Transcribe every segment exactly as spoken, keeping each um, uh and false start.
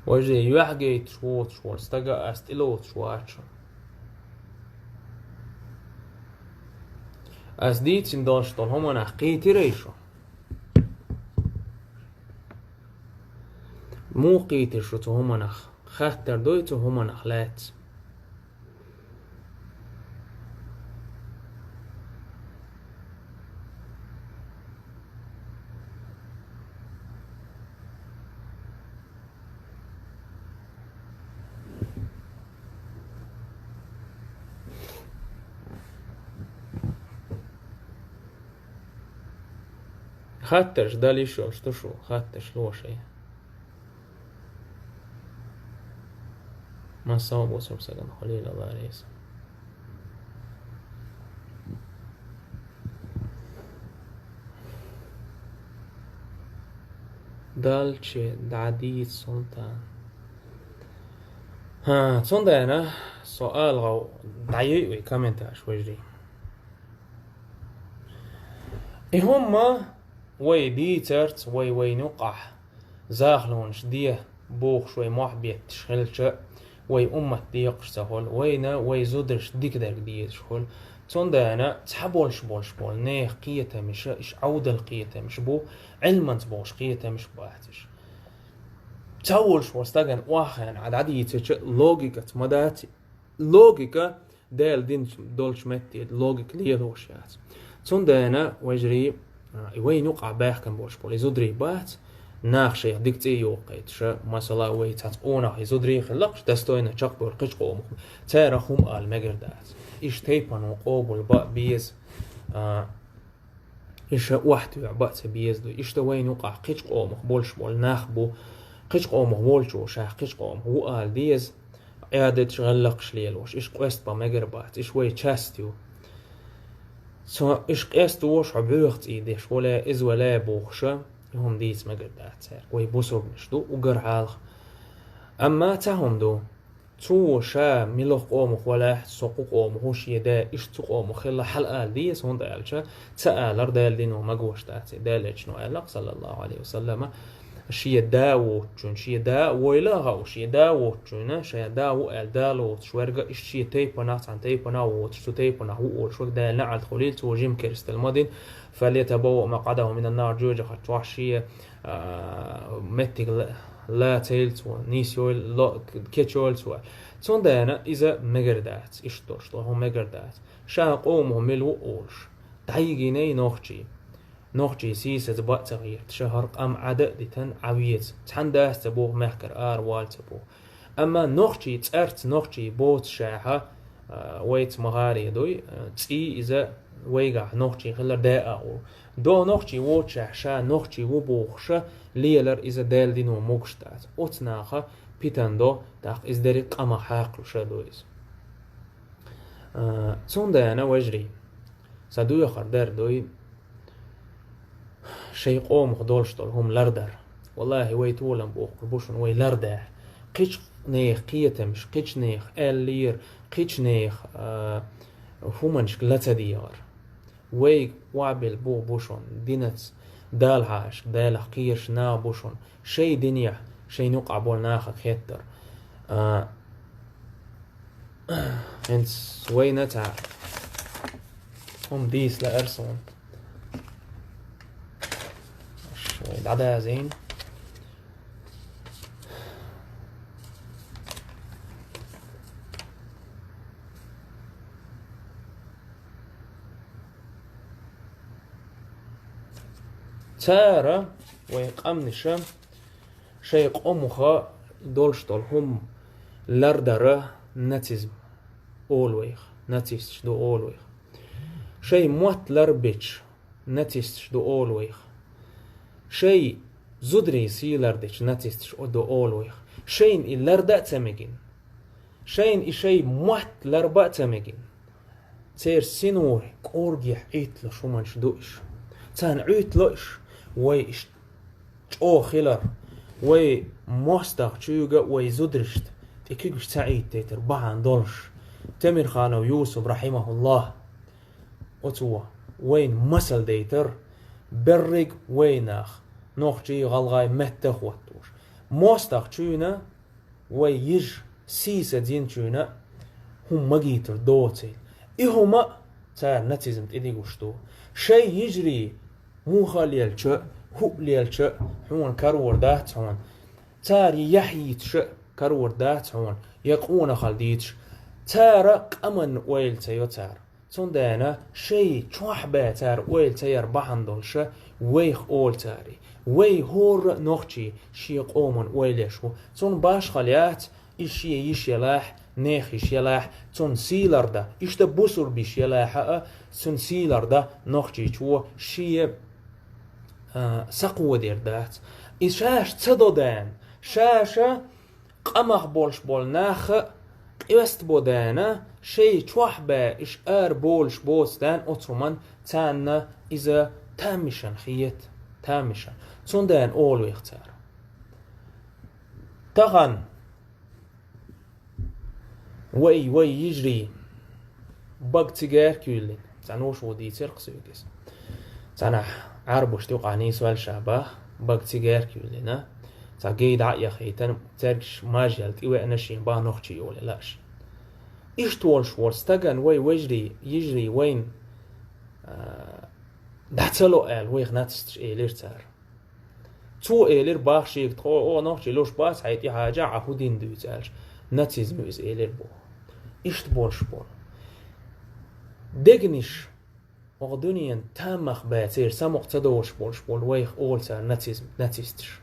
Вайже юьхь гайташ воцуш волу стага ас тӀелоцуш вац шуна. Ас дийцина долуш долу хӀуманах кхийтирий шу? Муха кхийтира шу цу хӀуманах? Хаттар дуй цу хӀуманах лаьцна? Хаттарш дала йиш йолуш ду шу, хаттарш ло шайн. Массо а бусург сагана хуьлийла Алла реза. Далче дӀадийца султан. ХӀа, цундела со ала гӀов дӀайуьй вай комментарш, вежарий. И хӀумма вай дийцарца, вай вайна юкъахь захалонаш де бохуш вай мохь бетташ хилча, вай уммат декъаш ца хуьлу, вайна вай зударш дика дерг дезаш хуьлу. Цундела цхьаболуш болуш болу нехан кхетамаш, иш Ӏовдал кхетамаш бу, Ӏилманца болуш кхетамаш бац иш. Ца волуш волу стагана охьахиъна Ӏа дӀадийцича, логикаца ма дац. Логика Делан динчу долчу метте логика лелош яц. Цундела, вежарий, а, и вайна юкъахь баьхкина болуш болу и зударий бац, наха шайх дика цӀе йохуьйтуш, масала, вай цхьацца къонах и зударий хилла-кх, достойно чекхбевлла кхечу къомах, царах хӀума ала мегар дац. Иштта тайпана къобал бан беза, а, Иштта охьатоьхна бан ца беза ду. Иштта вайна юкъахь кхечу къомах болуш болу нах бу. Кхечу къомах волчо ша кхечу къомах ву ала деза, Ӏадаташ, гӀиллакхаш лелош. Иштта къоьстабан мегар бац. Иштта вай часть ю. Цо иштта къесталош хьо боьха цӀий деш, вале, иза вале бохуша, и хӀума дийца мегар дац цаьрга. Вай бусургнаш ду, уггар хьалха. Амма цхьа хӀума ду. Цо ша муьлха къомах валахь, со кху къомах ву, шен да иштта цу къомах хилла хьала ала деза, хӀунда аьлча ца алар Делан дино магош дац. Делан Элчано аьлла-кх, саллаллаху Ӏалайхи ва саллама, шен да воцучунна, шен да а войла а хаьа, шен да воцучунна, шен да ву аьлла, да лоцуш верг а иштта шен тайпанах, цхьана тайпанах воцуш, цу тайпанах ву олуш верг Дала наӀалт хуьлийла, цо жима керсталла ма дина, «فليتبوأ مقعده من النار», жоьжахатин чохь шен а, меттиг ла-, лацийла цо, нисйойла, ло-, кечйойла цо. Цундела иза мегар дац, иштта долуш долу хӀума мегар дац. Ша къомах мила ву олуш, дӀайигинай нохчий. Нохчий сийсаза бан а ца гӀерташ, хӀара къам Ӏада а дитина, Ӏа веза. Цхьаьна дас ца боху мехкара ара вала ца боху. Амма нохчий цӀарца нохчий боцушехь, а, вайца ма гӀаре дуй, а, цӀий иза вайгахь нохчий хилар да а гӀо. До нохчий воцушехь ша нохчий ву бохуша лелар иза Делан дино могуш дац. Оцу наха питана до, тӀаккха иза дерриг къамах хьакхалуш а ду иза. А, цундела, вежарий, сан доьхар дара дуй, шайн къомах долуш долу хӀума лардар. Валлахи, вай толам бохур бу шуна, вай ларда. Кхечу нехан кхетамаш, кхечу нехан аьллера, кхечу нехан, а, хӀуманашка ла ца дегӀар. Вайга охьабелла бу, бу шуна, динаца, Далла хьаша, Далах кхераш нах бу шуна. Шайн динехь, шайна юкъахь болу нахах хеттар. А, хӀинца вайна цхьа хӀума дийца лаьара суна. Аш вай дӀадазийна. Цара вай къаьмнаша шайн къомаха долуш долу хӀума лардара нацизм олу вайх, нацисташ ду олу вайх. Шайн мотт ларбечу нацисташ ду олу вайх. Шайн зударийн сий лардечу нацисташ ду олу вайх. Шайна и ларда а ца мегина. Шайна и шайн мотт ларба а ца мегина. Церан синоре кӀоргехь Ӏитталуш хӀуманаш ду иш. Царна Ӏиттало иш, вай иш чӀогӀа хилар, вай мостагӀчуьнга а, вай зударшта тӀе куьгаш ца Ӏиттайтар бахьана долуш. Темирханов Юсуп, рахьимахуллахӀ, оцо вайна масал дайтар, берриг вай нах, нохчий, гӀалгӀай метта а хӀоттош. МостагӀчуьнан вай йижа сийсаза йинчуьнан хӀума магийтар доцийла. И хӀума а цара нацизм тӀе дигуш ду. Шайн йижарий муха а лелча, хӀуъа лелча, хьуна карор дац хьуна. Цара я яхь йийцаш а карор дац хьуна, я къонахалла дийцаш. Цара къаманна ойла ца йо цара. Цундела шайн чохь бен цара ойла ца яр бахьана долуша вайх олу цара. Вай хӀора а нохчий шен къоман ойла еш ву. Цунна башхалла яц, и шен йиш елахь, нехан йиш елахь, цунна сий лардан, иштта бусурба йиш елахь а, цунна сий лардан нохчийчо шен, а, сакхо дер дац. И шаьш ца до дена, шаьша къамах болуш болу нах а къоьстабо дена, шайн чохь бен иша ара болуш боцу дена оцу хӀуманна царна иза тамашийна хета, тамашийна. Цундела олу вайх цара. Тахана вай, вай йижарий, бага цигара куьйлина, цхьана вуьшта дийцира-кх соьга иза. Цхьанхьа Ӏарбошна юкъахь нийсвелла ша бах, бага цигара куьйлина, цхьа гай дӀа а яхийтина, цергаш мажъелла тӀевеана шен бах нохчий йолий лааш. Иштта волуш волу стагана вай вежарий, йижарий вайна, а, дӀа ца ло аьлла, вайх нацисташа элира цара. Цо элира бах шега: «Тхо, о, нохчий луш бац, хьайн тӀехьажа, Ӏа хӀун дина дуьйцу», аьлча, нацизм ю иза элира боху. Иштта болуш болу. Дегнаш, оха дуьненан таммах бен церан самукъа ца довш болуш болу вайх олу цара нацизм, нацисташ.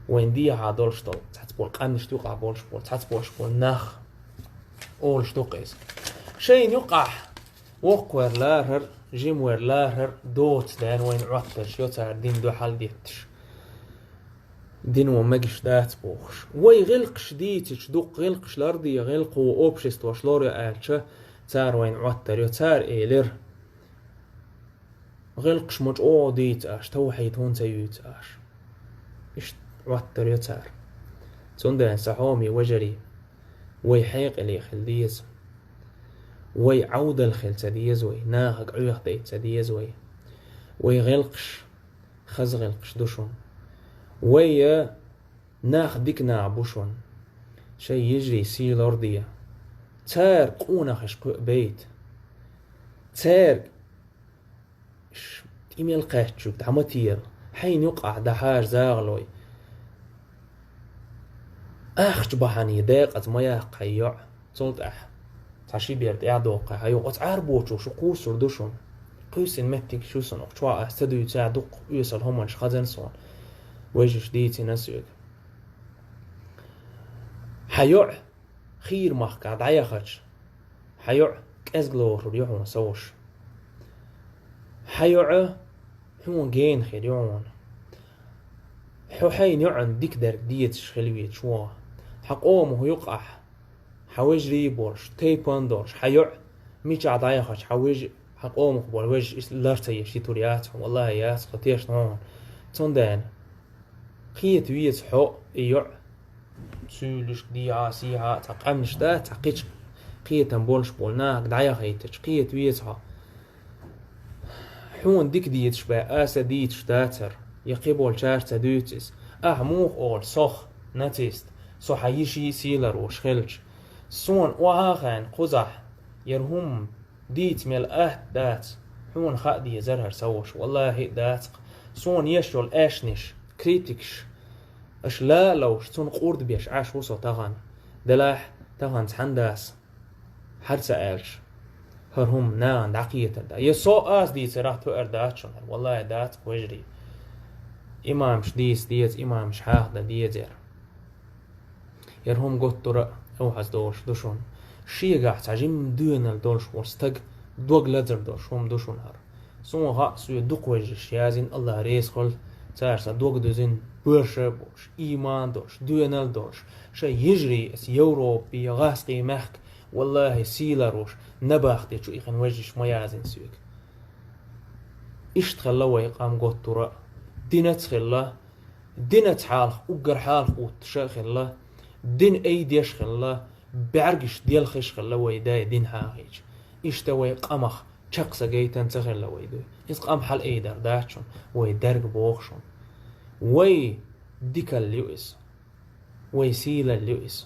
Вайн дехьа долуш долу, цхьацца болу къаьмнашна юкъахь болуш болу, цхьацца болуш болу нах олуш ду-кх иза. Шайна юкъахь воккхавер лархьар, жимавер лархьар доцу дена вайна Ӏоттарш йо цара дина дуьхьал детташ. Дино мегаш дац бохуш. Вай гӀиллакхаш дийцича, дукха гӀиллакхаш ларде, гӀиллакхо обществош лорайо аьлча, цара вайна Ӏоттар йо. Цара элира: «ГӀиллакхаш ма чӀогӀа дийца аша, тавхьид хӀунда ца юьйцу аша?» Иштта Ӏоттар йо цара. Цундела, сан хьоме вежарий, вай хьекъале хила деза. Вай Ӏовдал хила ца деза вай, нахага Ӏоьхтай ца деза вай. Вай гӀиллакхаш хаза гӀиллакхаш ду шуна. Вай, э, нах дика нах бу шуна. Шайн йижарий сий лорде. Цара къонахаш кхуьа бейта. Цаьрга ш-, тӀе мел кхаьччуьнга дӀа ма тера. Хьайна юкъахь дӀахьажа загӀалой. Ахча бахьане декъаза ма яккха хьайн йоӀ. Цул тӀаьхьа цхьа ши бер тӀаьхьа доккхий хьан юкъа. Оцу Ӏарбочо шу кхуссур ду шуна. Кхуьссина меттиг шу суна. Оха чохь ас ца дуьйцу а дуккха оьсал хӀуманаш хазан суна. Вежарша дийцина соьга. Хьан йоӀ хийра махкахь дӀаяхача, хьан йоӀ кӀезга лорур ю хьуна, сан ваша. Хьан йоӀ хьуна гена хир ю хьуна. Хьо хьайна йоӀана дика дерг дезаш хила везаш ву хьо. Хьан къомах юкъахь хьан вежарий болуш, тайпана долуш, хьан йоӀ мичахь дӀаяхача, хьан вежа, хьан къомах болу вежаш иза лар ца еш йитур яц хьуна, валлахӀи, яц, хьо тешна хьуна. Цундела кхета веза хьо и йоӀ, суьйлуьш, дехьа, сехьа, цхьа къаьмнаш дац, цхьа кхечу кхетам болуш болу нахага дӀаяхийтича, кхета веза хьо. Хьуна дика дийцаш бен, аса дийцаш дацара, я кхиболчара ца дуьйцу иза. Ахьа муха олу сох, нацист, со хьан йиший сий лоруш хилча? Суна охьа а хаьна кхузахь, яра хӀума дийца мел атта дац, хьуна хаа дезара хӀара, сан ваша, валлахӀи а дац-кх. Суна еш йолу аьшнаш, критикаш, аша ла а ловш, цунна къурд беш Ӏаш ву со тахана. Делахь, тахана цхьаьна дас хӀара ца аьлча, хӀара хӀума нахана дӀакхетар дац. Я со аса дийцарах тоьар дац шуна хӀара, валлахӀи, дац-кх, вежарий. Имамаш дийца деза, имамаш хьаха дан дезара. ХӀара хӀума гуттара а овхьаз долуш ду шуна. Шегахь цхьа жимма доьналла долуш волу стаг дог лазар долуш хӀума ду шуна хӀара. Суна хаьа, соьга дукха вежарий яздина, АллахӀ реза хуьлда, цара сан дог дуьзина, боьрша а болуш, ийман а долуш, доьналла а долуш, шайн йижарий аса Европе, гӀазкхийн мехка, валлахӀи, сий лоруш, набахте чу ихина вежарий ма яздина соьга. Иштта хилла вай къам гуттара а. Динаца хилла, динаца хьалха, уггар хьалха уттуш а хилла, дин айдеш а хилла, бӀаьргаш делхаш а хилла вай дай дин хьахийча. Иштта вай къамах чекх са гайтан ца хилла вай дуй. Иза къам хьала айдар дац шуна, вай дерг боху шуна. Вай дикалла ю иза. Вай сийлалла ю иза.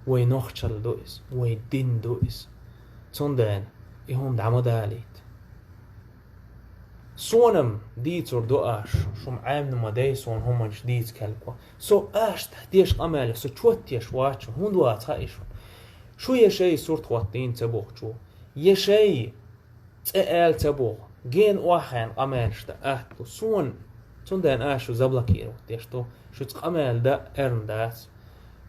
Вай нохчалла ду иза. Вай дин ду иза. Цундела и хӀума дӀа ма далийта. Сонам дийцур ду аша, шума Ӏемина ма дай сона хӀуманаш дийца кхелго. Со аша деша къамел, со чот теша вац шуна, хӀунда вац хаьий шуна? Шу я шай сурт хӀоттийна ца бохучо, я шай цӀе аьлла ца боху, гена охьахаьнна къамелаш дан атта ду. Сона, цундела аша шу заблокировать деш ду, шуьца къамел дан эрна дац.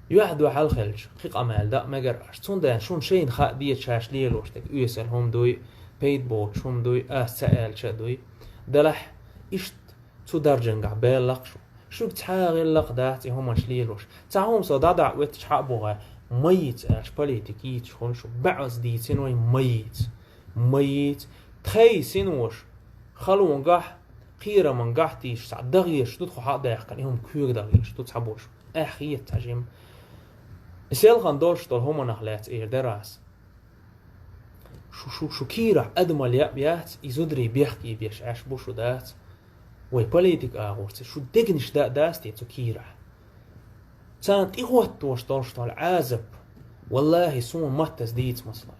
Юьхь-дуьхьал хилча, кхин къамел дан а мегар аша. Цундела шуна шайна хаа деза шаьш лелош дерг оьсал хӀума дуй, пайда боцуш хӀума дуй, ас ца аьлча а дуй. Делахь, иштта цу даржангахь баьлла-кх шу. Шуьга цхьа а гӀиллакх дац и хӀуманаш лелош. Цхьа хӀума со дӀадахьа оьттуш хьа а боху, ма йийца аьлча, политика йийцаш хуьлу шу. БӀозза дийцина вай, ма йийца. Ма йийца. Тхайн синош халонгахь, кхерамангахь тийша цхьа дагӀераш ду тхо хьа а даьккхина, и хӀума куьйга дагӀераш ду цхьаболуш. Аьхьа хета цхьа жимма. И селхана долуш долу хӀуманах лаьцна эр дара ас. Шу, шу, шу кийрахь адамал яа яц, и зударий бехке беш Ӏаш бу шу дац. Вай политика агӀорца, шу дегнаш да а дац те цу кийрахь? Царна тӀехӀоттош долуш долу Ӏазап, валлахӀи, суна маттаза дийца масала.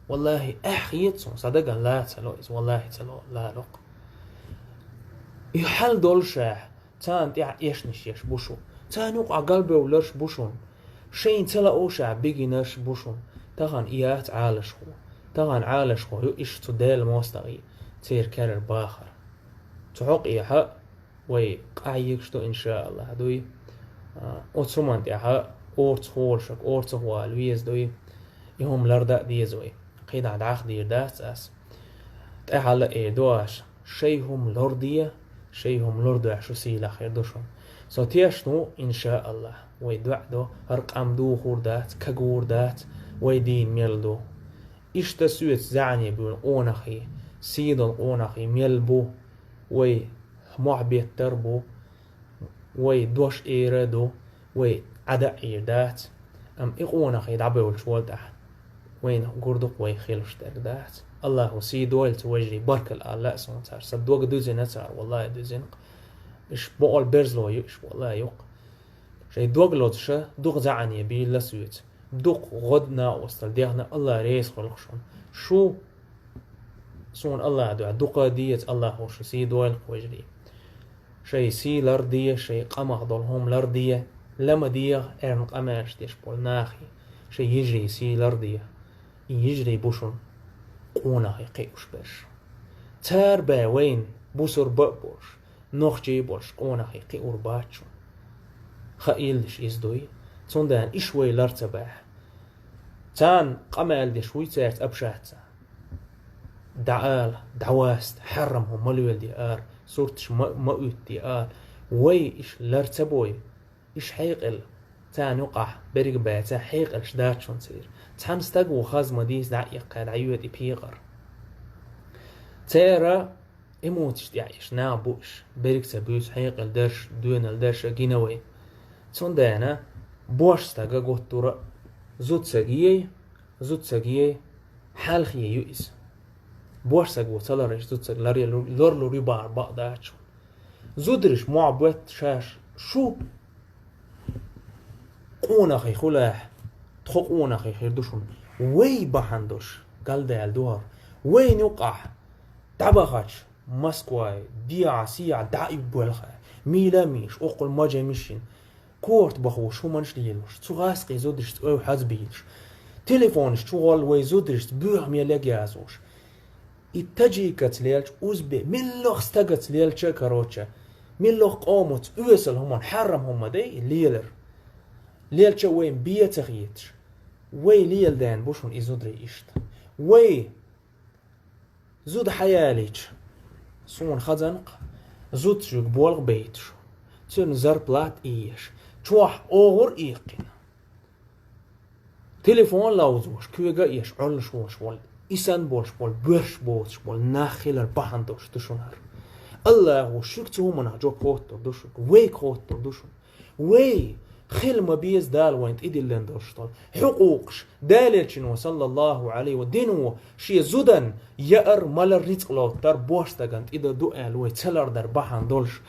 ВаллахӀи, аьхьа хета суна, сан дагана ла ца ло иза, валлахӀи, ца ло, ла ло-кх. И хьал долуш а, царна тӀехь эшнаш еш бу шу. Царна юкъахь галбевлларш бу шуна. Шайна ца лаош а бигинарш бу шуна. Тахана и яц Ӏалашхо. Тахана Ӏалашхо ю иштта цу Делан мостагӀий, церан керара бахар. Цу хьокъехьа вай къахьегаш ду, иншааллахӀ, дуй. А, оцу хӀуманна тӀехьа орцахолашка орцахвала веза дуй. И хӀума ларда а деза вай. КхидӀа дӀахо дийр дац ас. ТӀаьхьа а эр ду аша, шай хӀума лорде, шай хӀума лордош шу сийлахь хир ду шуна. Со тешна ву, иншааллахӀ, вай доӀа до, хӀара къам духур дац, кагур дац, вай дийна мел ду. Иштта соьца зӀене буьйлу къонахий, сий долу къонахий мел бу, вай мохь беттар а бу, вай дош эр а ду, вай Ӏада а Ӏийр дац. Амма и къонахий дӀабевллачул тӀаьхьа вайна гур ду-кх вай хилуш дерг дац. АллахӀа сий дойла цу вежарий, баркалла ала лаьа суна цара. Сан дог дуьзина цара, валлахӀи, дуьзина-кх. Иш бокъал берзло ю, иш валлахӀи ю-кх. Шайн дог лозуша дукха зӀене бийла соьца. Дукха гӀо а, накъостал а дехна, АллахӀ реза хуьлу-кх шуна. Шу суна АллахӀан дуьхьа дукха деза, АллахӀа шу сий дойла-кх, вежарий. Шайн сий ларде, шайн къамах долу хӀума ларде, ла ма дегӀа эрна къамелаш деш болу нахе, шайн йижарийн сий ларде. И йижарий бу шуна къонахий кхиуш берш. Цара бен вайна бусурба а болуш, нохчий а болуш къонахий кхиур бац шуна. Хаийла деш иза дуй, цундела иш вай лар ца баьхьа. Царна къамел деш вуй цаьрца общаться. ДӀаала, дӀаваста, хьарам хӀума ма леладе ара, сурташ ма, ма уьттаде ара. Вай иш лар ца бой, иш хьекъал, царна юкъахь берриг а баьццахь хьекъалш дац шуна церан. Цхьана стага хаза ма дийца дӀа а эккхий, дӀайоьду и пекъар. Церан эмоцеш тӀехь иш нах бу иш, берриг ца буьйцу хьекъал дарш, доьналла дарш а гина вай. Цундела боьрша стага гуттар а зуда стаг ей, зуда стаг ей, хьалхе ю иза. Боьрша стаг ву ца ларийча, зуда стаг лар-, ларлур ю бахар бакъ дац шуна. Зударш мохь бетта шаьш шу къонахий хуьлахь, тхо къонахий хир ду шуна. Вай бахьана долуш галдаьлла ду хӀара. Вайна юкъахь дӀабахача, Москвай, дехьа-сехьа дӀа а юббоьлху, мийла а мийша, оккхул мажа а мишина, корта бахош хӀуманаш лелош, цу гӀазкхийн зударшца ойу хьаза бийлаш, телефонаш чу гӀолла вай зударшца боьха мел яг язош. И таджикаца лелча, узбе-, миллах стагаца лелча а, короче, миллах къомаца оьсал хӀуманна хьарам хӀума ма дай и лелар. Лелча а вайна бен ца хеташ. Вай леладаьнна бу шуна и зударий иштта. Вай зуда хьаялийча, суна хазанкъа, зуда шуьга болх бейташ, цуьнан зарплат а еш, чохь огӀур а иккхина. Телефон ловзош, куьйга а еш, Ӏуьллуш волуш волу, и санна болуш болу, боьрш боцуш болу нах хилар бахьана долуш ду шуна хӀара. АллахӀа шуьга цу хӀуманах жоп хоттур ду шуьга, вайга хоттур ду шуна. Вай, хила ма беза Дала вайна тӀедиллина долуш долу хьукъукъаш, Далелчано, саллаллаху Ӏалайхи ва, дино, шен зудана яар, малар, рицкъ лоттар боьрша стагана тӀе дан ду аьлла, вай ца лардар бахьана долуш,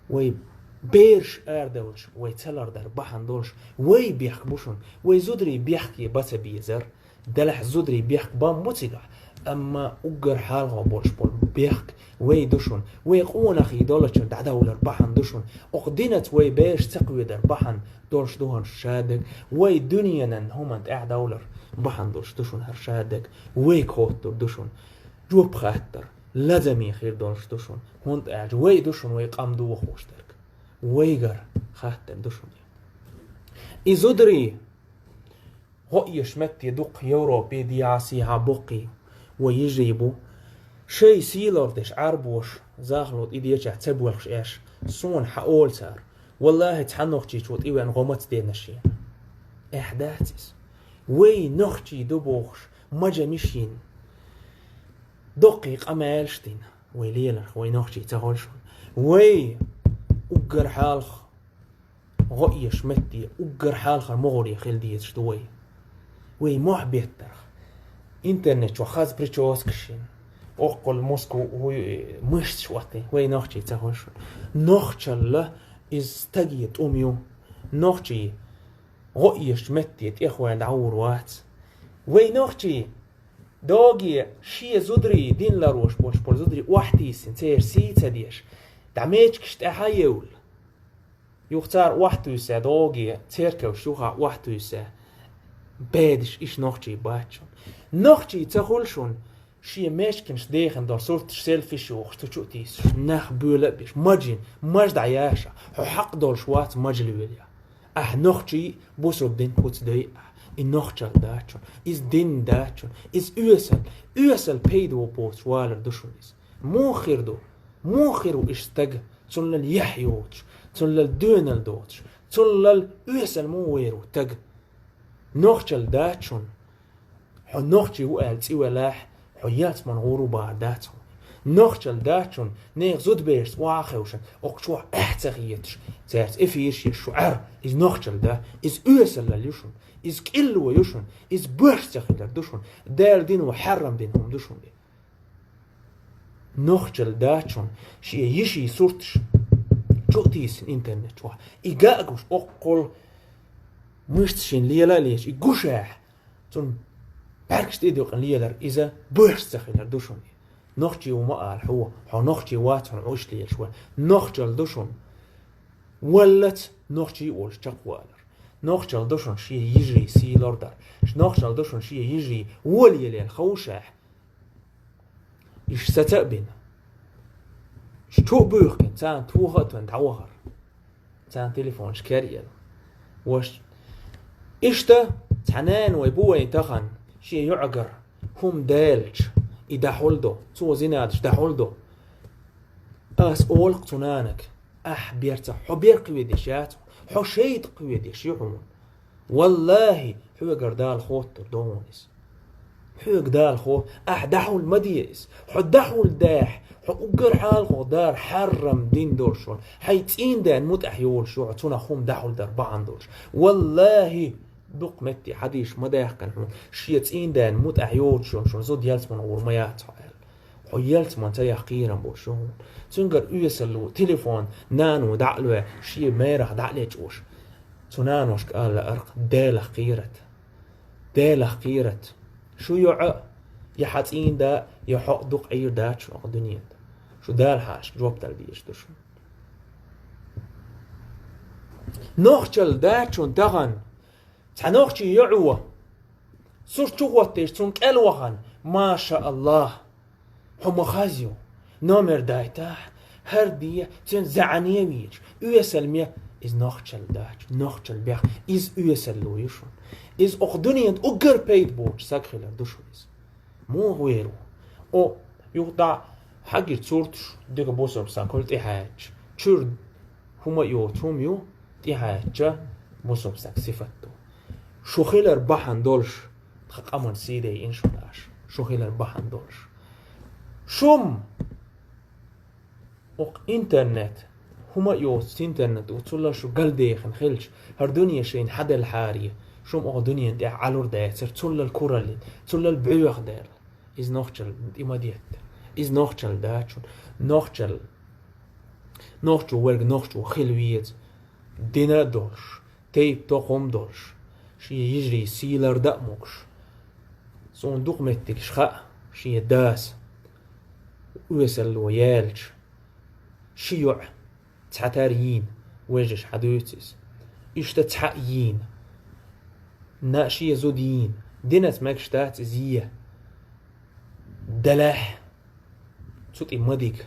вай Бераш арадовлуш вай ца лардар бахьана долуш, вай бехк бу шуна, вай зударий бехке баца безар. Делахь зударий бехк бан бу цигахь, амма уггар хьалха болуш болу бехк вай ду шуна, вай къонахий долчуьра дӀадовлар бахьана ду шуна, окху динаца вай бераш ца кхоьдар бахьана долуш ду хьуна шадерг, вай дуьненан хӀуманна тӀаьхьадовлар бахьана долуш ду шуна хӀара шадерг, вай кхоттур ду шуна, жоп хаттар, лазаме хир долуш ду шуна, хӀунда аьлча вай ду шуна вай къам дохош дерг. Вайгара хаттар ду шуна. И зударий, гӀо эшаш метте дукха Европе, дехьа-сехьа боккхий вай йижарий бу. Шай сий лардеш Ӏарбоша, захало тӀедечахь ца боьлхуш аьлча, суна хьан олу цара: «Валлахьи, цхьа нохчичо тӀевеана гӀо маца дена шена». Эхь дац иза. Вай нохчий ду бохуш, мажа мишина, доккхий къамелаш дина вай леларх, вай нохчий ца хуьлу шуна. Вай уггар хьалха гӀо эшаш метте, уггар хьалхара могӀаре хила дезаш ду вай. Вай мохь беттарх. Интернет чохь хаза прическаш йина, оккхул мускул, вуй, мышцаш оттий, вай нохчий ца хуьлу шуна. Нохчалла иза стаге тӀум ю. Нохчий гӀо эшаш метте тӀехваьлла дӀагӀур вац. Вай нохчий, доге шен зударий, дин ларош болуш болу зударий охьатийсина, церан сий ца деш, дӀа мечигаш тӀаьхьа евлла. Юха цара охьатуьйсу, доге церковаш юха охьатуьйсу, бедаш иштта нохчий бац шуна. Нохчий ца хуьлу шуна, шен мешканаш дехина долу сурташ, селфиш йохуш, цу чу а тийсуш, нах боьла а беш, мажа йина, мажа дӀаяша, хьо хьакъ долуш вац мажа лоьлу. Ахь нохчий, бусурба дин куц дой ахь. И нохчалла дац шуна, иза дин дац шуна, иза оьсал, оьсал пайда воцуш валар ду шуна иза. Муха хир ду? Муха хир ву иштта стаг, цунна лал яхь йоцуш, цунна лал доьналла доцуш, цунна лал оьсал муха вер ву стаг? Нохчалла дац шуна. Хьо нохчий ву аьлла цӀе велахь, хьо ялсаман гӀур ву бахар дац хьуна. Нохчалла дац шуна, нехан зудаберашца охьа а хевшина, окху чохь эхь ца хеташ, цаьрца эфираш еш шу Ӏар, иза нохчалла да, иза оьсаллал ю шуна, иза кӀилло ю шуна, иза боьрша ца хилар ду шуна, Дала дино хьарам дина хӀума ду шуна. Нохчалла дац шуна, шен йиший сурташ чу а тийсина интернет чохь. И га а гуш, оккхул мышцашна лела а лелаш, и гушехь, цунна бӀаьргаш тӀе а дукъина лелар, иза боьрша ца хилар ду шуна. Нохчий ву ма ала хьо, хьо нохчий вац хьуна Ӏуьш лелаш ван. Нохчалла ду шуна. Валлац нохчий а волуш чекхвалар. Нохчалла ду шуна шен йижарий сий лардар. Нохчалла ду шуна шен йижарий вола елла ховшехь. Иштта саца а бина. Чу а буьйхкина, царна тоха а тойна дӀавахар. Царна телефонаш кер а елла. Ваша. Иштта цхьа нана вай бу вайн тахана, шен йоӀагара хӀума делча, и дӀахьул до, цо зинадаш дӀахьул до. Ас олу-кх цу нанага, ахь берца, хьо бер кхоьдеш яц, хьо шайтӀа кхоьдеш ю хьуна. Валлахьи, хьоьгара Дала хоттур ду хьуна иза. Хьоьга Дала хо, ахь дӀахьул ма де иза. Хьо дӀахьул дехь, хьо уггар хьалхо дара хьаррам дин долуш волу, хьайн цӀийнан мутӀахь йолуш ю хьо, цунах хӀума дӀахьулдар бахьана долуш. Валлахьи, дукха метте хьадийш ма даьккхина хьуна, шен цӀийнан мутӀахь йоцуш йолу шуна зуда ялсаман гӀур ма яц хьо аьлла. Хьо ялсаман ца яха кхерам болуш ю хьуна. Цуьнгара оьсалло, телефон, нано дӀа а лоь, шен мерах дӀа а лечкъош. Цу наношка ала лаьара-кх, Делах кхерат. Делах кхерат. Шу йоӀ а, я хьан цӀийнан да, я хьо а дукха Ӏийр дац шуна оха дуьнен тӀа. Шу Дала хьалашка жоп дала дезаш ду шуна. Нохчалла дац шуна тахана. Цхьа нохчий йоӀо, сурт чу хӀоттийча цунна кӀел вахана, маша Аллах, хьо ма хазйо, номер дайтахь, хӀара де, цуьнан заьӀане вийча, оьсал ме, иза нохчалла дац, нохчалла бех, иза оьсалло ю шуна. Иза оха дуьнен тӀа уггар пайда боцу саг хилар ду шуна иза. Муха вер ву? О, юха дӀа хьагира сурташ, дика бусурба саг хуьлу тӀехьаьжча, чуьра хӀума а йоцу хӀума ю, тӀехьаьжча бусурба саг сифат ду. Шу хилар бахьана долуш, тхан къаман сий дайина шуна аша. Шу хилар бахьана долуш. Шум! Окху интернет, хӀума а йоцу интернет, оцулла шу галдехина хилча, хӀара дуьне шайна хьаделлахьара, шум оха дуьнен тӀехь Ӏалур дацара, цуллал кураллин, цуллал боьха даьлла. Иза нохчалла тӀе ма детта. Иза нохчалла дац шуна. Нохчалла Нохчо верг нохчо хила веза. Дин а долуш, тайпа-тохам а долуш, шен йижарий сий лардан а могуш. Суна дукха меттигаш хаьа шен дас оьсалло яьлча. Ши йоӀ, цхьатарра йийна, вежарша хьадуьйцу иза. Иштта цхьаъ йийна, на шен зуда йийна, динца мегаш дац иза е. Делахь, цу тӀе ма дига.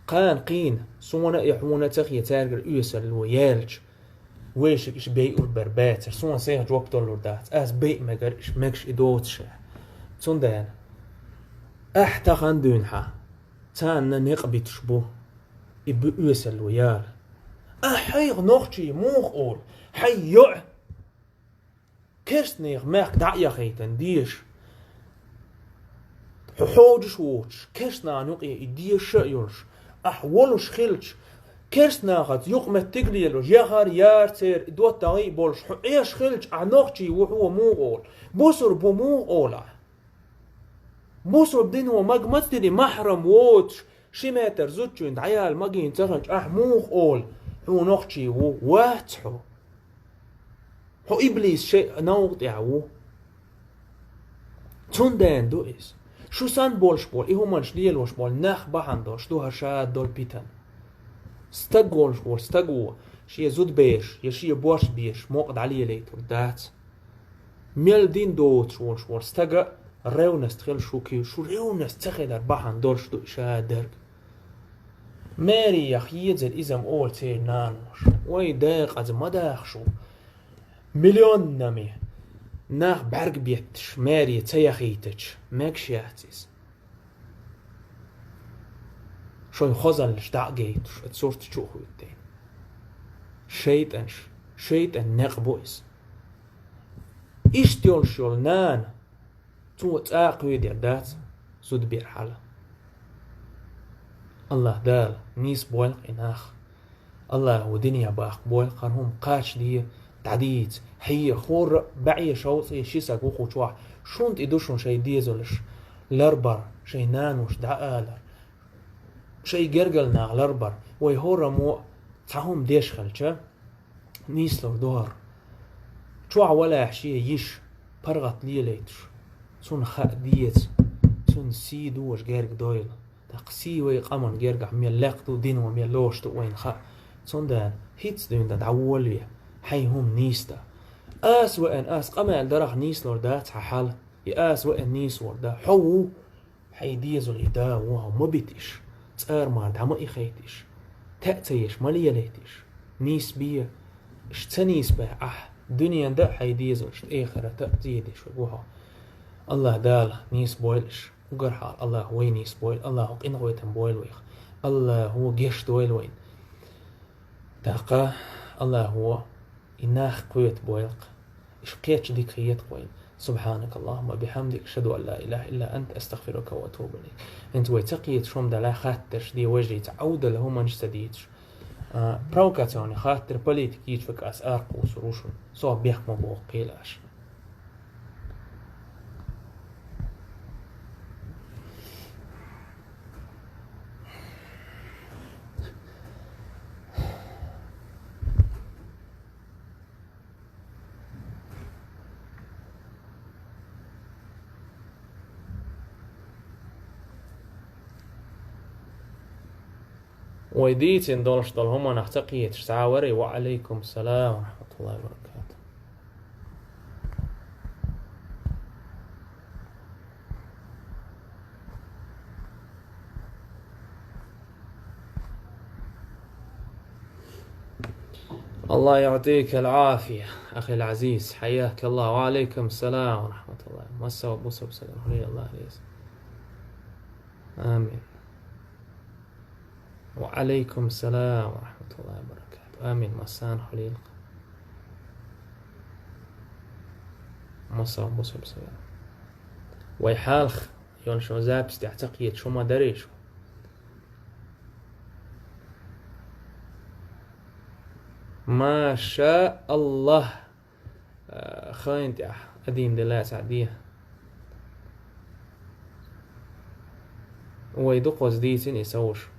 Кхана кхийна, суна а, хьуна а ца хета цаьргара оьсалло яьлча, вешан иша байъур бер бацара, суна сайх жоп далур дац, ас байъа мегар иша, мегаш и доцуш. Цундела, ахь тахана дуьйна хьан, царна некъ битуш бу, и бу оьсалло яла. Ахь хьайх нохчий муха олу, хьайн йоӀ? Керстанех мехка дӀа а яхийтина деша. Хьо хьожуш воцуш, керстанан юкъе и деша а йолуш, ахь волуш хилча, керстанахаца юкъаметтиг а лелош, яхар, яр церан и доттагӀий а болуш, хьо Ӏеш хилча, ахь нохчий ву хьо муха олу? Бусурба ву муха олу ахь? Бусурба дино мага ма ца дили, махьрам воцуш, ши метр зудчуьнга дӀаяла магийна ца хилча, ахь муха олу, хьо нохчий ву? Вац хьо. Хьо иблис шайн новкъа тӀехь ву. Цундела ду иза. Шу санна болуш болу, и хӀуманаш лелош болу нах бахьана долуш ду хӀара шадолу питана. Стаг волуш волу стаго шен зудабераш я шен борш беш мукъа дӀалелайтур дац. Мел дин доцуш волуш волу стага ревность хила шу куьйга, шу ревность ца хилар бахьана долуш ду и шадерг. Маьре яха езар иза-м олу церан наноша. Вай декъаза ма даха шу. Миллионнами нах бӀаьрг бетташ, маьре ца яхийтача, мегаш яц иза. Шайн хозаллаш дӀа а гайтуш, оцу сурт чу а хӀуьттина. ШайтӀанаш, шайтӀан некъ бу иза. Иштта йолуш йолу нана, цо цкъа а кхоьдийр дац зудабер хьала. АллахӀ Дала нийса бойла-кх и нах. АллахӀа дине баккха бойла-кх хӀара хӀума, кхачаде, дӀадийца, хье, хӀорра а бӀе, шовзткъе ши саг ву кху чохь, шун тӀе ду шун шайн дезалш ларбар, шайн нанош дӀаалар, шайн гергара нах ларбар. Вай хӀораммо а цхьа хӀума деш хилча, нийслур ду хӀара. Чохь валахь шен йиша паргӀат лелайташ, цунна хаа деза, цунна сий дожа герга дойла. ТӀаккха сий вай къаман гергахь мел лекха ду, дино мел лоруш ду вайна хаа. Цундела хӀинца дуьйна дан дӀаволаве, хьайн хӀума нийса дан. Аса веана, аса къамел дарах нийслур дац хьан хьал, и аса веана нийсвур дан. Хьо ву, хьайн дезале да ву хьо, ма бита иша, цӀармара дӀа ма ихайта иша, таьӀ ца еш ма лелайта иша. Нийса бе, иша ца нийса бе ахь, дуьненан а хьайн дезалшна, эхарта а зен деш верг ву хьо. АллахӀ Дала нийса бойла иша. Уггар хьалха АллахӀа вай нийса бойла, АллахӀа къинхетам бойла вайх, АллахӀа геч дойла вайна. ТӀаккха АллахӀа и нах кхета бойла-кх, иша кхетча дика хета-кх вайна. سبحانك اللهم وبحمدك، أشهد أن لا إله إلا أنت، أستغفرك وأتوب إليك. ХӀинца вай ца кхеташ хӀума далахь, хаттарш де вежарий, цхьа Ӏовдала хӀуманаш ца дийцаш. А, провокационный хаттар, политика йийцуш верг ас аракхуссур ву шуна. Со бехк ма боху кхийла аша. Вай дийцина долуш долу хӀуманах ца кхеташ цхьа а варий, ва Ӏалайкум салам ва рахматуллахи ва баракатух. الله يعطيك العافية أخي العزيز، حياك الله. وعليكم السلام ورحمة الله. Массо а бусалба сагана хуьлийла АллахӀ реза. Амин. Ва Ӏалайкум салам ва рахматуллахи ва баракатух. Амин. Массарна хуьлийла-кх. Массо а бусалба сагана. Вай хьалха йолчу записи тӀехь ца кхеташ хӀума дарий шу? Маша АллахӀ. Э, хайн тӀехь адийна де лаьцахь де. Вай дукхаза дийцина и совгӀаташ.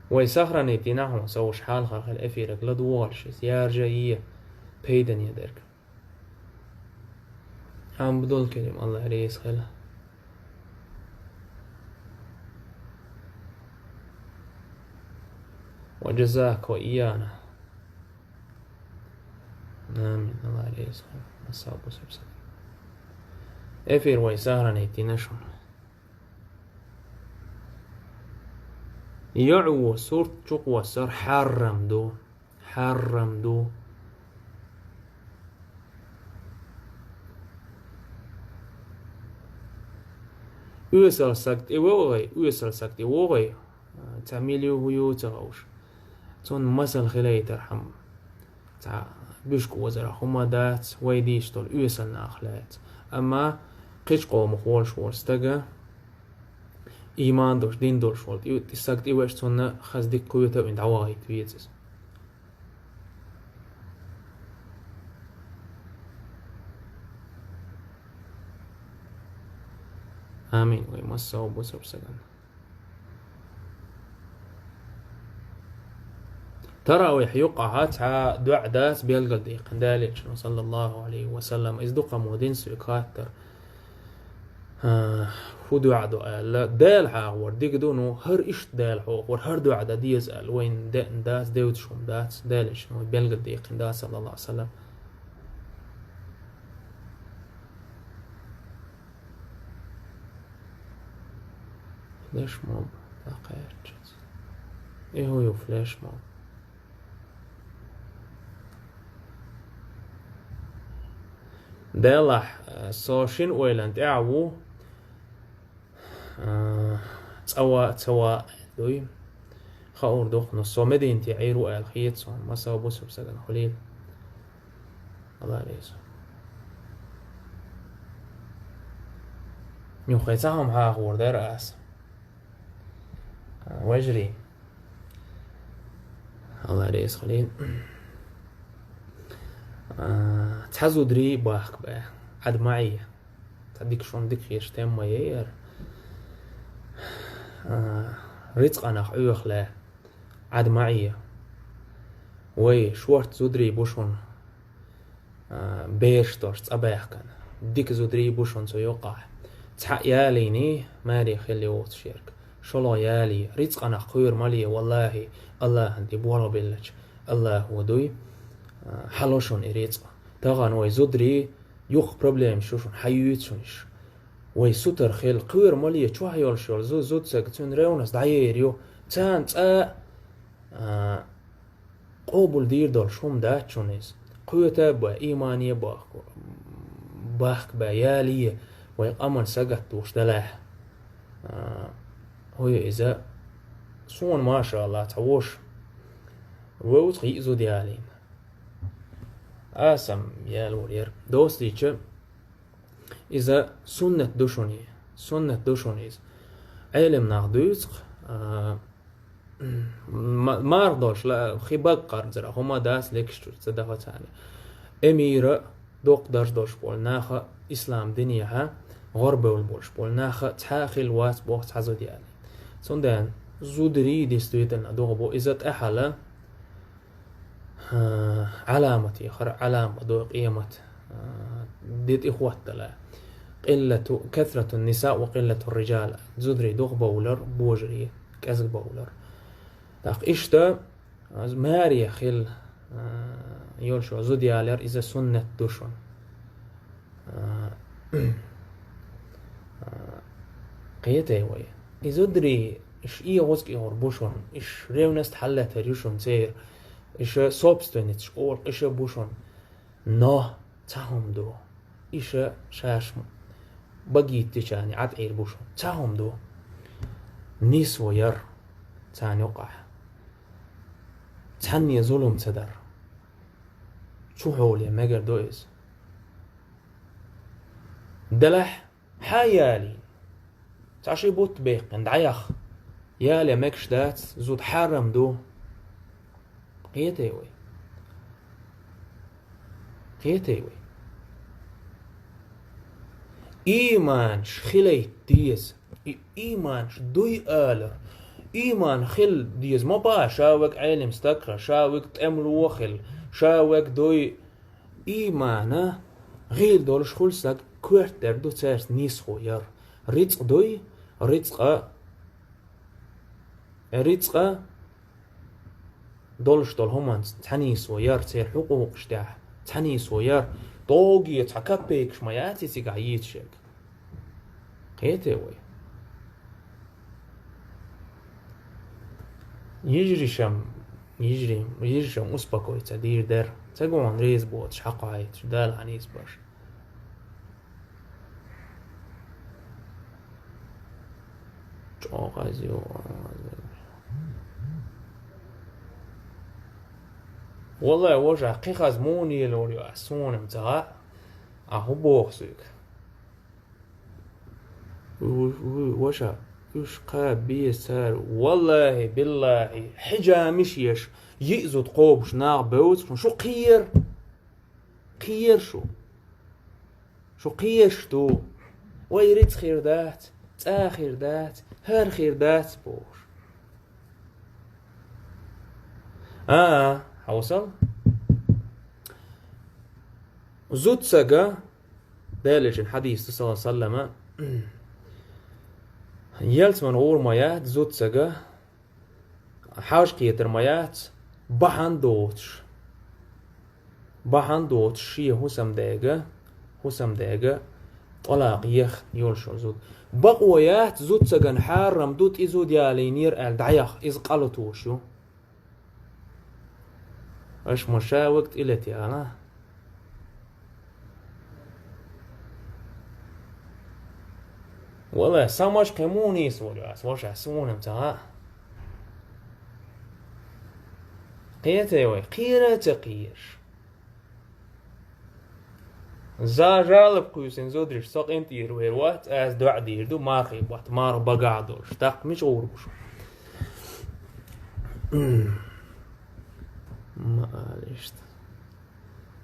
Вай сохранить дина хьуна, со уж хьалхара хила эфираг ладогӀалаш, иза яржа е, пайдане дерг. Хьамдул Керим, Аллах реза хила. Ва джазака ва ияна. Амин. Аллах реза хила. Масса бусурсаг. Эфир вай сохранить дина шуна. ЙоӀ ву сурт чукхоссар хьарам ду. Хьарам ду. Оьсал саг тӀе вогӀий, оьсал саг тӀе вогӀий, цхьа мила ю, хӀу ю ца ховш. Цунна масал хилийтар хьама. Цхьа буьшка озара хӀума дац, вай дийш долу оьсал нах лаьц. Амма кхечу къомах волуш волу стага, ийман долуш, дин долуш волу тӀе-, тӀе-, саг тӀе веш, цунна хаза дика кхета а вина дӀавахийта веза иза. Амин. Вай массо а бусург сагана. Таравихь юкъахь цхьа доӀа дац белгалдаьккхина Делан Элчано, саллаллаху алейхи ва саллам. Иза дукха мо дина соьга хаттар. А, хӀун доӀа ду аьлла, Дела хьахор дика ду, ну, хӀара иштта Дела хьохор, хӀара доӀа дан деза аьлла, вайна деана дац, девзаш хӀума дац, Делан Элчано вай белгалдаьккхина дац, саллаллаху алейхи ва саллам. Флешмоб дӀакхаьчча. И хӀун ю флешмоб? Делахь, со шина ойланна тӀехь а ву, а, цӀа ван а, ца ван а дуй. Хаур дукха, но со Мединате Ӏийр ву аьлла хета суна, масал бусург сагана хуьлийла. Алла реза. Юххе цхьа хӀума хьахор дара аса. А, вежарий. Алла реза хуьлийла. А, цхьа зударий бахка баь, Ӏад ма Ӏе. Цхьа дика шуна дика хеташ тема ма яра. А, рицкъанах Ӏехале, Ӏад ма Ӏе. Вай, шорта зударий бу шуна, а, бераш долуш цӀа баьхкина. Дика зударий бу шуна цу юкъахь. Цхьаъ ялийний, маре хила йоцуш ерг. ШолгӀа ялий, рицкъанах кхоьру ма ле, валлахӀи, Аллахьан тӀе болх биллача, Аллахьо дуй, а, хьало шуна и рицкъа. Тахана вай зударий, юха проблемаш ю шуна, хьан юьйцу шуна иш? Вай сутара хила, кхоьру ма ле, чохь йолуш йолу зу-, зуда сага, цуьнан ревность дӀаер ю, царна цкъа а, къобал дийр долуш хӀума дац шуна иза. Кхета а бан, иймане а бахка, бахка бан, яле, вай къаман сагатдеш далахь. А, хӀу ю иза? Суна, машалла, цхьа воша вевза, кхин йиъ зуда ялийна. Аса-м ялор яра. Доцу дийча, иза суннат ду шуна, суннат ду шуна иза. Ӏелам нах дуьйцу-кх, а, ма-, марха долуш ла-, хи бага кхарзара, хӀума дац лекаш чуьра ца даха царна. Эмира, доккха дарж долуш болу наха, ислам динехьа гӀорбевлла болуш болу наха цхьа а хила вац боху цхьа зуда яле. Цундела зударий действительно догӀа бу, иза тӀаьхьала, а, Ӏаламат яхара, Ӏалам ма дой къемат, а, де тӀе хӀоттала. Къиллату, касрату ниса ва къиллату рижал. Зударий дукха бовлар, божарий кӀезиг бовлар. ТӀаккха иштта, а, маре хила, а, йолуш йолу зуда ялор, иза суннат ду шуна. А, а, кхетий вай? И зударий, иш эгӀуз кӀегӀур бу шуна, иш ревность хьаллатар ю шуна церан, иш собственницаш олу, иш бу шуна. Но цхьа хӀума ду, иш шаьш багийттичарна Ӏад Ӏийр бу шуна. Цхьа хӀума ду. Нисво яр царна юкъахь. Цхьанне зулам ца дар. Цу хьоле мегар ду иза. Делахь, хьан ялийна? Цхьа ши бутт баьккхина, дӀаяха. Яле мегаш дац, зуда хьарам ду. Кхетий вай? Кхетий вай? Ийманаш хилайта деза. И ийманаш дуй алар. Ийман хила деза ма бац, ша вега Ӏелим стаг хила, ша вега тӀемало хила, ша вега дой. Иймана гӀийла долуш хуьлу стаг коьртдер ду цаьрца нийсо яр. Рицкъ дуй, рицкъа, рицкъа долуш долу хӀуманца цхьа нийсо яр, церан хьукъукъаш тӀехь цхьа нийсо яр. Догий цхьа капейкаш ма яц и цигахь йийцуш ерг. Кхетий вай? Йижаришам, йижари-, йижаришам успокоиться дийр дара. Ца гонан реза боцуш хьакхойтуш, Дала хьан нийса барш. ЧӀогӀа аз ю. Валлай, вожа, кхин хаза муна елор ю ас, суна-м ца хаьа, а хӀун боху соьга? Ву-, ву-, ваша, уьш кхаба беза цара, валлахӀи, биллахӀи, хьиджамаш еш, йиъ зуда кхобуш нах бевза, шу кхера, кхера шу. Шу кхераш ду. Вай рицкъ хир дац, цӀа хир дац, хӀара хир дац бохуш. А, а, хьовсал. Зудсага, Делан элчан хьадис ду, саллаллаху алейхи ва саллама, ялсаман гӀур ма яц зудсага, хьажа кхетар ма яц, бахьана доцуш. Бахьана доцуш шен хӀусамдега, хӀусамдега тӀалакъ еха йолуш йолу зуда. Бакъо яц, зудсагана хьарам ду, тӀе зуда ялийнера аьлла дӀаяха, иза къа латош ю. Аша ма ша вага тӀе летаяла. Валлай, сан ваша кхин муха нийса волу ас, ваша, суна-м ца хаьа. Кхетий вай, кхера а ца кхераш. За жалоб кхуьйсина зударш, со къинтӀера вер вац, ас доӀа дийр ду, мархий бат, марха багахь долуш. ТӀаккха мича гӀур бу шу? Ма алишта.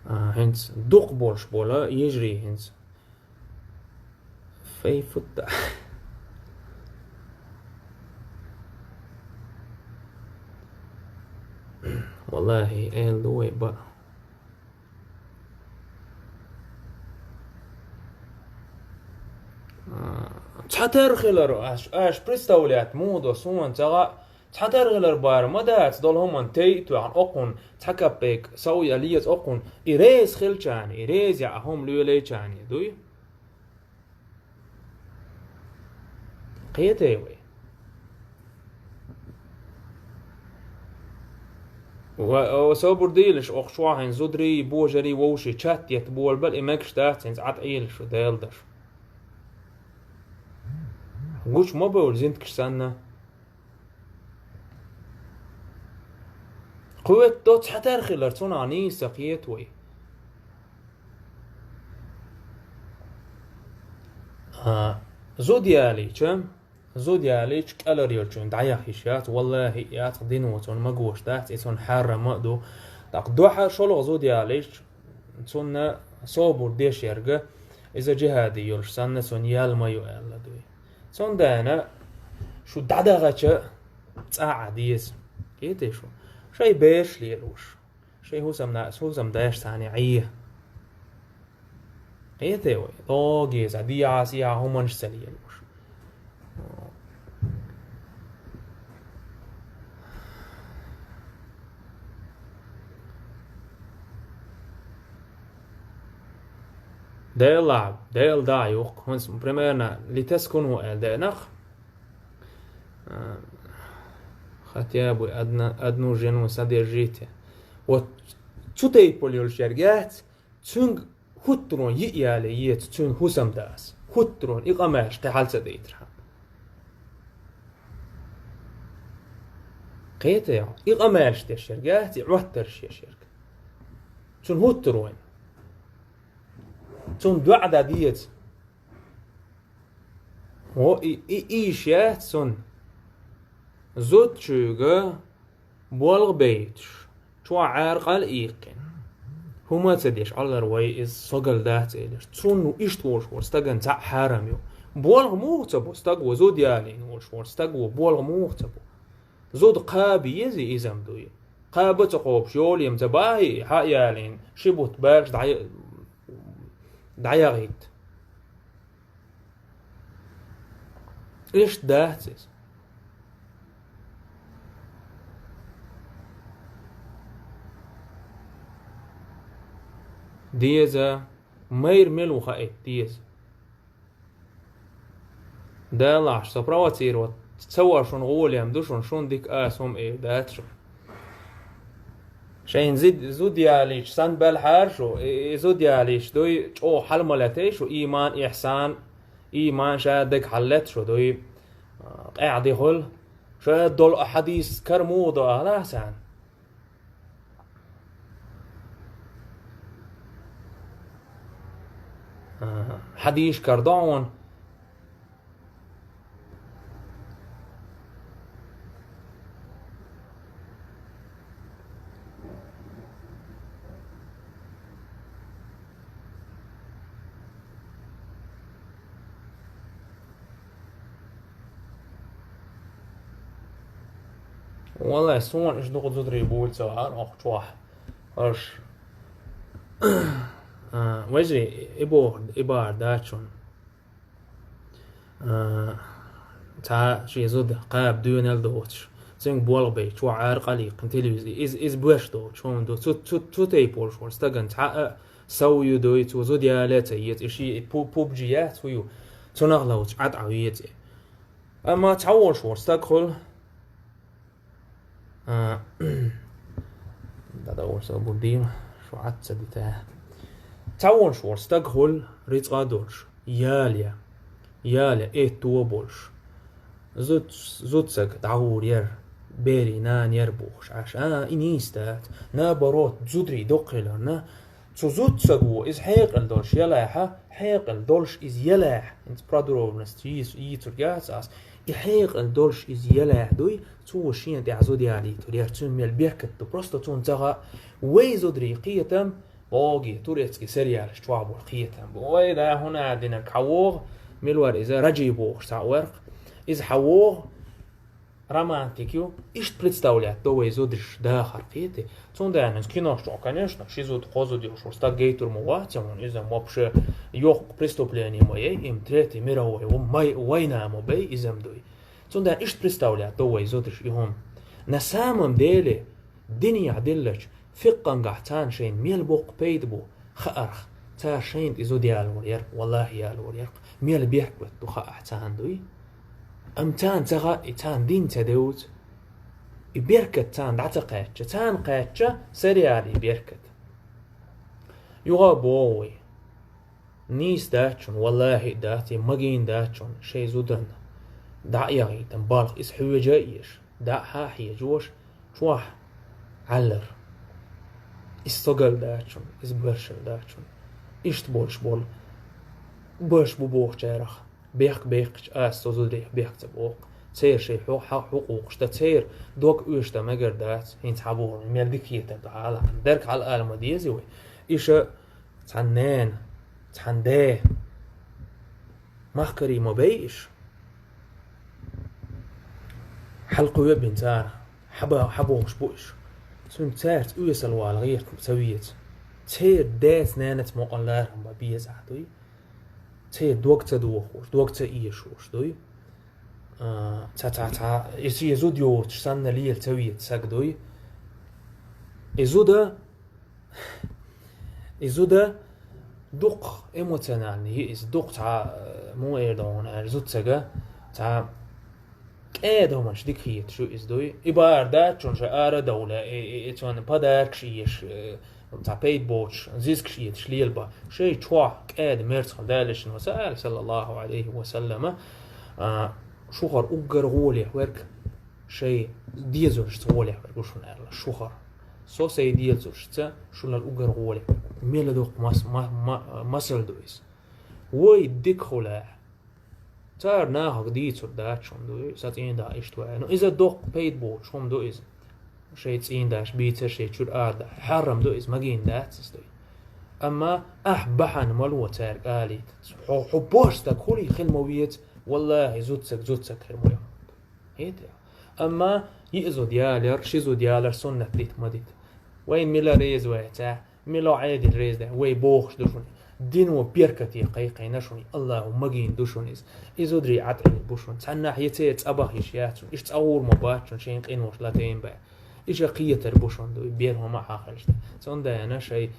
А, хӀинца дукха болуш бола, йижарий хӀинца. Фей футта. Валлахи, эл ду вай ба. А, цхьатарра хилар, аш, аш представлять муха до суна ца гӀа, цхьатарра хилар бара ма дац, долу хӀуманна тей а тоьхна, окхунна цхьа капейк сов ян леза окхунна, и реза хилчарна, и реза яа хӀума лоьлайчарна дуй? Кхетий вай? Ва, о, собар дийлаш, окху чохь хьайн зударий, божарий, вовший чат етта болабала, и мегаш дац, хӀинца Ӏад Ӏийла шу, Дела даша. Гучу ма бевлла зинткаш санна. Кхуьтту цхьатарра хилар, цунах нийса кхета вай. А, зуда ялийча, зуда ялийча, кӀелар йолчун дӀаяхйиш яц, валлахи, яц, дино цунна магош дац, и цунна хьарам а ду. ТӀаккха дуьхьа шолгӀа зуда ялийча, цунна собар деш ерга, иза джихади йолуш санна, цунна ял ма ю аьлла дуй. Цундела шу дӀадахача цӀа Ӏа деза. Кхетий шу? Шайн бераш лелош. Шайн хӀусамна-, хӀусамдеш цхьаьна Ӏе. Кхетий вай? Логеза, дехьа-сехьа хӀуманаш ца лелош. Дела, Дела да юккъа. ХӀинца, примерно, литаскуну аьлла деанах. А, хотя бы одна, одну жену содержите. Вот цу тайпа йолуш ерг яц, цуьнга хӀуттарон йиъ яле еза, цуьнан хӀусамдас. ХӀуттарон, и къамелаш кхин хьал ца дайтархьама. Кхетий, и къамелаш деш ерг яц, и Ӏоттарш еш ерг. Цунна хӀуттарон. Цунна доӀа дан деза. О, и, и, ийш яц цунна. Зудчуьйга болх бейташ, чохь Ӏаьркъал иккхина. ХӀума ца деш, Аллара вай иза согал дац элаш. Цунна иштта волуш волу стагана цхьаъ хьарам ю. Болх муха ца бо стаг во, зуда ялийна волуш волу стаг во, болх муха ца бо? Зуда кхаба еза иза-м дуй. Кхаба ца кхобуш, йоле-м ца бахьий, хьа а ялийна, ши бутт баьлча дӀа-, дӀаяхийта. Иштта дац иза. Деза, майра мила ву хаийта деза. Далахь, со провоцировать ца вар шуна гӀоле-м ду шуна, шуна дика аса хӀума эр дац шуна. Шайна зид-, зуда ялийча санна белхьара шу, и, и зуда ялийча дуй, чӀогӀа хьала ма латай шу, иман, ихьсан, иман ша дага хьаллет шу дуй, къаьхьа ди хуьлу, ша долу а хьадис кара муха до ахьа царна. Хьадийша кара до хьуна. Валлай, суна иштта дукха зударий буьйцу ара оха чохь. Аша, а, вежарий, и боху, и бахьар дац шуна. А, цхьа шен зуда кхаба доьналла доцуш, цуьнга болх бай, чохь ара къалийкхина телевизор, иза, иза боьрша доцуш хӀума ду. Цу, цу, цу тайпа волуш волу стагана цхьа а сов ю дуй, цо зуда яле а ца еза, и ши пу-, пубжи яц хӀу ю, цунах ловцуш Ӏад Ӏа веза. Амма цхьа волуш волу стаг хуьлу, а, дада, ор со бурдийла, шу Ӏад ца дита. Цхьа волуш волу стаг хуьлу рицкъа а долуш, яле, яле, этто а болуш. Зуд-, зудсаг дӀагӀур яра, берийн нана яра бохуш Ӏаш. А, и нийса дац. Наоборот, зударий дукха хиларна, цу зудсаго иза хьекъал долуш ялахьа, хьекъал долуш иза ялахь, хӀинца подробность йийц-, йийцург яц ас, и хьекъал долуш иза ялахь дуй, цо шена тӀехь зуда ялийтур яра, цуьнан мел беркат ду. Просто цунна ца хаьа, вай зударий кхетам, богий, турецкий сериалаш чохь болу кхетам бу. Ой, да, хӀуна динарг хьан вогӀу, мила вара иза, Раджи бохуш цхьа варх, иза хьан вогӀу, романтик ю, иштта представлять до вай зударш дахар кхетий. Цундела иза кинош чохь, конечно, ши зуда, кхо зуда йолуш волу стаг гайтур ма вац хьуна, иза вообще йоккха преступление ма яй, им третий мировой ма-, вайна ма бай, иза-м дуй. Цундела иштта представлять до вай зударш и хӀума. На самом деле, динехь диллачу, фикъхангахь царна шайна мел боккха пайда бу, хаарх, цара шайна тӀе зуда ялор яра, валлахӀи, ялор яра, мел беркат ду хаахь царна дуй. Амма царна ца хаьа, и царна дин ца девза. И беркат царна дӀа ца кхаьчча, царна кхаьчча, сериалий беркат. Юха а боху вай. Нийса дац шуна, валлахӀи дац, я магийна дац шуна, шайн зударна дӀа а яхийтан балха иза хьоьжа а езаш, дӀа а хьа а хьежош, чохь Ӏаллар. Иза стогал дац шуна, иза боьршал дац шуна. Иштта болуш болу, боьрш бу бохучарах, бехк бехкача аса со зударих бехк ца боху. Церан шайн хьо-, хьа-, хьукъукъаш дан, церан дог оьшуш дан мегар дац, хӀинца хьан боху, мел дика хетар ду хьалахана. Дерг хьала ала ма деза вай. Иша Цхьана нана, цхьана да. Махкарий ма бай иш. Хьалкхуьа бина цара. Хьаба-, хьабохуш бу иш. Цуьнга цаьрца оьсал вала гӀерта ца веза. Церан даьца, нанаца мукъан ларам бан беза ахь дуй. Церан дог ца дохуш, дог ца эшош дуй. А, ца, ца, ца, и шен зуда йоцуш санна лела ца веза саг дуй. И зуда И зуда дукха эмоциональный ю иза, дукха цхьа, э, муха эр ду хьуна аьлча, зудсага цхьа кӀеда хӀуманаш дика хеташ ю иза дуй. И бахьар дац шуна ша ара а довла, и, и, и цунна подаркаш еш, э, цхьа пайда боцуш, зискаш еташ лелабан. Шайн чохь кӀеда мерза хила далишна васа аьлла, саллаллаху алейхи ва саллама, а, шухара уггар гӀоле верг шайн дезалшца гӀоле верг ву шуна аьлла, шухара. Со сайн дезалшца шуна уггар гӀоле. Мела доккха мас-, ма-, ма-, масал ду иза. Вай дика хуьлахь. Цара нахага дийцур дац шуна дуй, сан цӀийнда иштта вай. Ну, иза доккха пайда боцуш хӀума ду иза. Шайн цӀийндаш бийцар шайн чуьра ара дан. Хьарам ду иза, магийна дац иза дуй. Амма ахь бахьана ма ло цаьрга алийта. Хьо, хьо боху стаг хуьлий хила ма веза, валлахи, зудсаг, зудсаг хир ма ю. ХӀета? Амма Йиъ зуда ялар, ши зуда ялар суннат дита ма дита. Вай мила реза вац, а? Мила Ӏедал реза дац, вай бохуш ду шуна. Дино беркате кхайкхийна шуна, Аллахо магийна ду шуна иза. И зударий Ӏатӏелла бу шуна. Цхьаннахьа яцара цӀа баха йиш яц шуна. Иштта цӀа гӀур ма бац шуна, шайн къинош латийна бен. Иштта кхетар бу шуна дуй, бер хӀума а хилча. Цундела шайн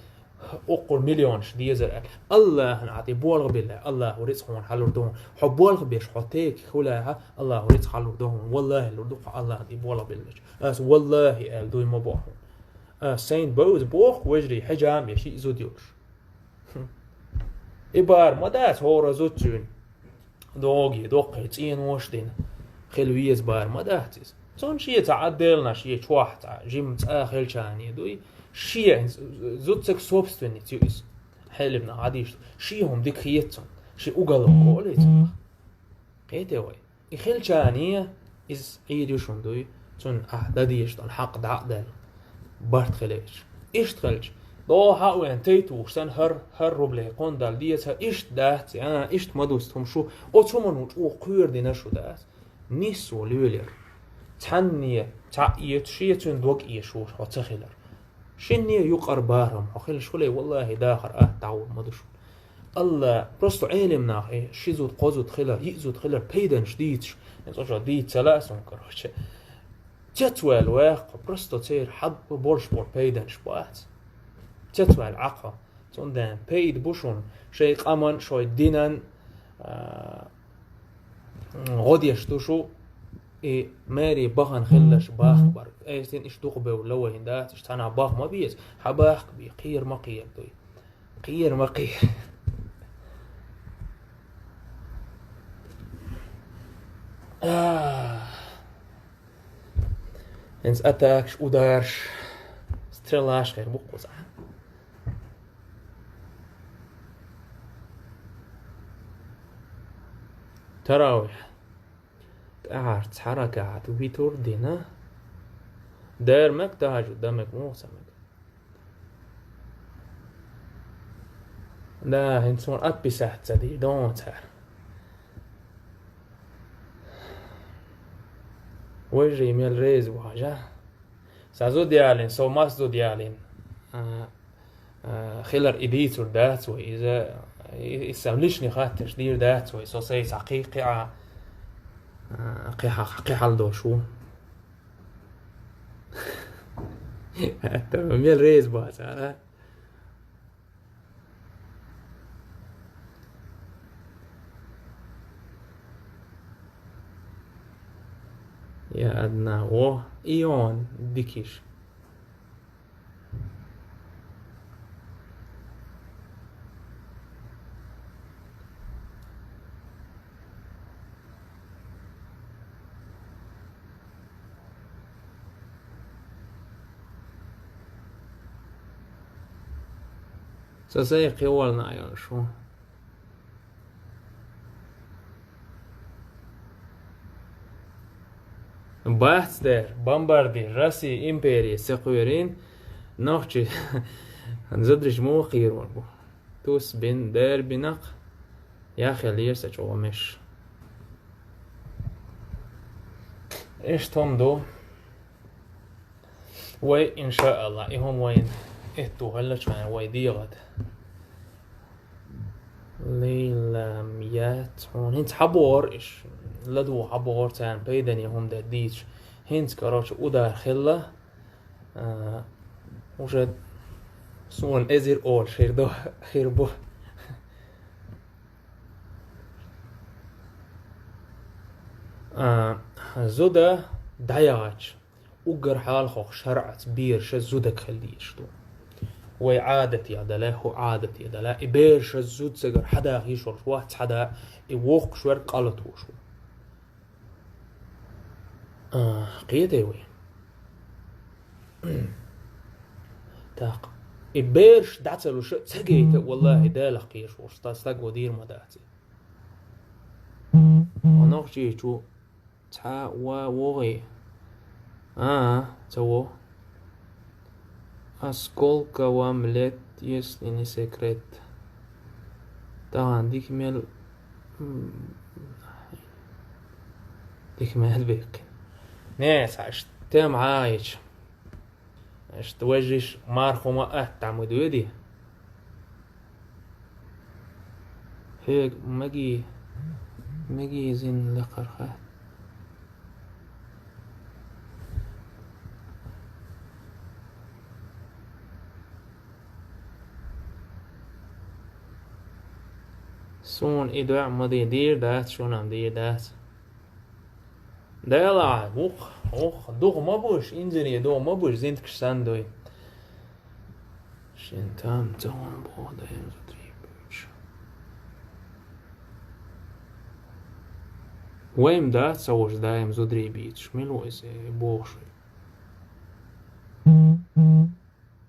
укхур миллионаш дезар аьлла. Аллахьан Ӏа тӀе болх билла, Аллахо рицкъ хьуна хьалур ду хьуна. Хьо болх беш, хьо текхий хуьлахь, Аллахо рицкъ хьалур ду хьуна. Валлахи, лур ду хьо Аллахьан тӀе болх биллача. Ас валлахи аьлла дуй ма боху хьуна. Ас сайна бевза боху, вежарий, хьежам я шиъ зуда йолуш. Хм. И бара ма дац хӀора зуда цуьнан. ДогӀий, доккхий цӀенош дина. Хила веза бара ма дац иза. Цунна шен цхьа Ӏадделла, шен чохь цхьа жима цӀа хилча а дуй. Шен зудчун собственница ю иза. Хьелимна хьадийш ду. Шен хӀума дика хета цунна. Шен уголок олу иза. Кхетий вай? И хилча а, иза Ӏийр ю шуна дуй, цунна ахь дан дезаш долу хьакъ дӀа а делла, барт хилийча. Иштта хилча, догӀа хьа а вен, тайпа вуш санна, хӀара, хӀара рубле кхунна дала деза, хӀара иштта дац, а, иштта ма ду хӀума шу, оцу хӀумано чӀогӀа кхоьру дина шу дац. Нисса лелар. Цхьанне цхьаъ эцу, шен цуьнан дог эшош хьо ца хилар. Шинне юкъара бахам хьо хилаш хуьлий, валлахи, дахар атта дӀагӀур ма ду шуна. Алла, просто Ӏелим нах, э, ши зуда, кхо зуда хилар, йиъ зуда хилар, пайданаш дийцаш. Эн цкъачо дийца ца лаьа суна, короче. Цецваьлла ваьккха, просто церан хьаб болуш болу пайданаш бац. Цецваьлла Ӏа кхо. Цундела пайда бу шуна, шайн къаман, шайн динан, а, гӀо деш ду шу, и маре бахана хилларш бахка бар. Айстина иштта дукха бевлла вайна дац, иштта цхьанхьа баха ма беза, хьан бахка бе, кхера ма кхера дуй. Кхера ма кхера. А. ХӀинца атакаш, ударш, стрелаш хир бу кхузахь. Таравих. ТӀаьхьарчу цхьа ракаӀат витур дина. Дера мега, тахьажуд дан мега, муха ца мега? Да, хӀинца хьуна отписать ца дийр ду цара. Вежарий мел реза ву хьажа. Сан зуда ялийна, со мас зуда ялийна. А, а, хилар и дийцур дац вай. Иза, и, и сан личный хаттарш дийр дац вай. Со сайца кхи-, кхиа, а, кхи-, кхи хьал долуш ву. ХӀаьта мел реза бацара. Я одна, о, и он, дикиш. Со сайн кхиолна а йолуш ву. Бац дера, бомбардир, Россия империя ца кхоьрийна, нохчий зударий муха кхерор бу? Тус бин, дер бинакх, яхъял ера сан чӀогӀа меш. Иштта хӀума ду. Вай, иншаалла, и хӀума вайна этту хӀаллачхьана вай дегӀад. Лилам яц хьуна. ХӀинца хьабогӀар иш. ЛадугӀу хьабогӀар царна пайдане хӀума дар дийцаш. ХӀинца, короче, удар хилла. А, уже суна эзир олуш хир ду, хир бу. А, зуда дӀаяхьача, уггар хьалхох шарӀаца бераша зудага хила дезаш ду. Вай Ӏадате дале, хӀу Ӏадате дале, и бераша зуда цагара хьадаха йиш йолуш вац хьада, и воккхуш верг къа латош ву. А, кхетий вай? ТӀаккха и бераш дӀа ца луш а, ца гайта, валлахӀи, Далах кхоьруш волуш стаг ван дийр ма дац. Хьо нохчийчу цхьа ва вогӀий? А, ца во. А сколько вам лет, если не секрет? Тахана дика мел, м, дика мел беккхина. Не, цхьа ш-, Тем Ӏайча. Иштта вежарий, марха хӀума атта ма доьдий. Хьоьга маги, маги зин лекхарха. Суна и доӀа ма де, дийр дац, шуна-м дийр дац. Делахь, вух, вух, духу ма буш, инзаре духу ма буш, зинтакаш санна дуй. Шен там цӀа ван боху даим зударий буьйцуш. Вайм дац ца вуш даим зударий буьйцуш, мила ву иза бохуш.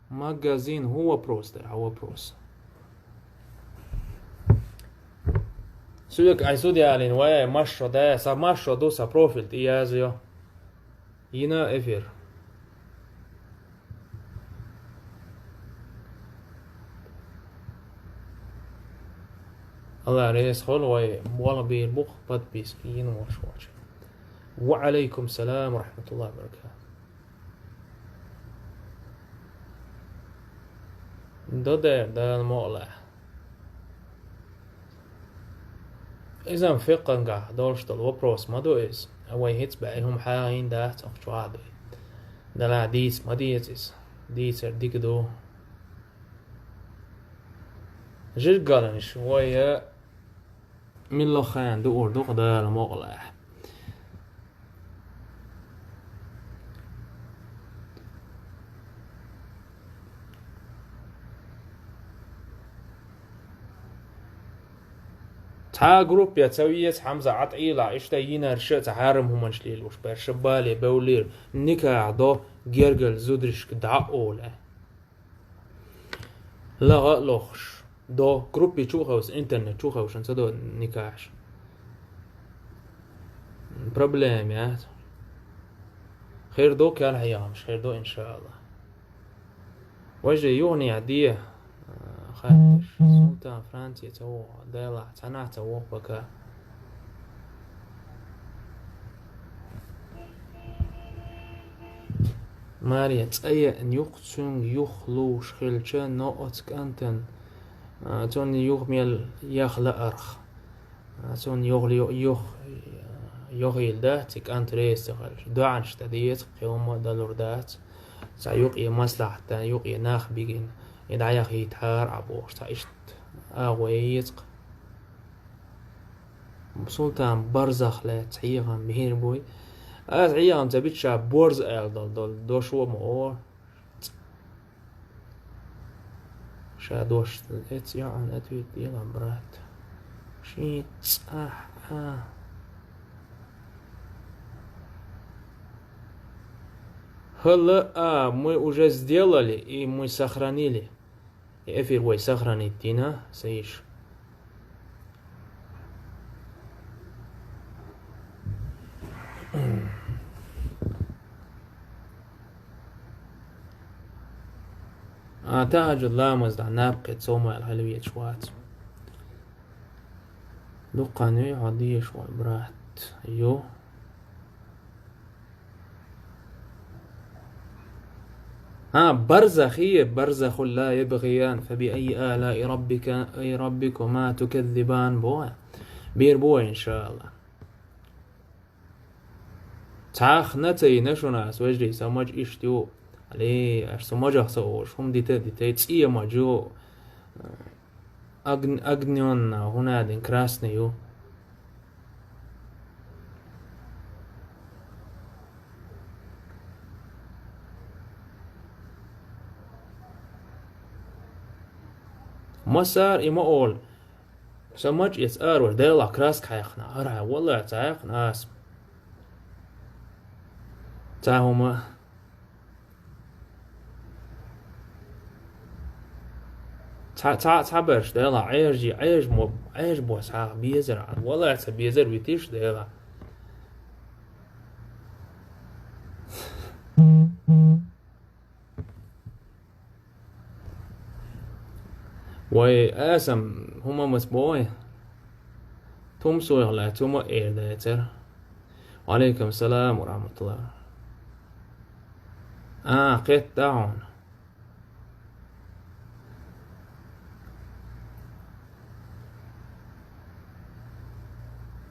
Магазин, хӀун вопрос дара, хьан вопрос? Соьга ай зуда ялийна, вай, ай, машшо да, са машшо ду, са профиль тӀе язйо. Йина эфир. Алла реза хуьлда, вай болх бийр бу-кх подписка йина волуш волчу. Ва алейкум салам ва рахматуллахи ва баракатух. Ду дера, Дала мукъ лахь. Иза-м фикъхӀангахь долуш долу вопрос ма ду иза. Вай хӀинца бен и хӀума хьахийна дац, ахча чохь а дуй. Делахь дийца ма деза иза. Дийцар дика ду. Жиргаланаш вай, э, милла хана дуур ду-кх Дала мукъ лахь. Цхьа а группе ца веза, Хьамза, Ӏа тӀе ийла, иштта йинарш а цхьа хьарам хӀуманаш лелош берш а бале бевллера, никахь до гергара зударшка дӀа а олий. ЛагӀа а лохуш, до, группе чу а хевшина, интернет чу а хевшина ца до никахьаш. Проблема яц. Хир ду, кхел хьехамаш хир ду, иншаалла. Важа юханехь де, а, хаттарш. Султан Франция ца вогӀу, Делахь, цхьанахь ца вогӀу пока. Мария, цӀа еана юха цуьнга юха лууш хилча, но оцу кӀантана, а, цунна юха мел яха лаарх. А, цунна юха, юха, юха, юха йилла дац, и кӀант реза ца хилча. ДоӀанаш дан деза, кхин хӀумма а далур дац. Цхьа юкъе маслахьат дан, юкъе нах бигина, и дӀаяхийтахьара Ӏа бохуш, цхьа иштта агӀо еза-кх. Султан Барзах лаьцна хьехам бийр буй. Аса хьехам ца битча борз аьлла долу, долу дош а ма олу. Ша дош эца йоӀан ответ дела, брат. Шен цӀахь а. ХӀ Л А мы уже сделали и мы сохранили. И эфир вай сохранить дина, ца йиш. А, тахӀаджуд ламаз дӀа наб кхин цомал хьалавеча вац. Дуккха нуй хьо дезаш вай, брат. Ю. А, барзахи, барзахул ла ябгъиян, фа би айи алаи раббика, ай раббикума туказзибан боху. Бер бу, иншаалла. Цхьахна ца йина шуна ас, вежарий, сан маж иштта ю. Али, аш со мажах ца олуш, хӀума дита а дитай, цӀе маж ю. Огн-, огнённо, хӀунадин красный ю. Масар и ма олу. Сан мача эца аравар, Делахь краска хьаькхна. ХӀара хьайн валлахӀи ца хьаькхна аса. Цхьа хӀума. Цхьа, цхьа, цхьа берш, Делахь, Ӏежий, Ӏеж мо, Ӏеж бо схьа безар, валлахӀи ца безар витиш, Делахь. Вай, асам, хӀума маца бой? Тумсойх лаьцна хӀума эр дацара. Ва алейкум салам ва рахматуллах. А, кхетта хьуна.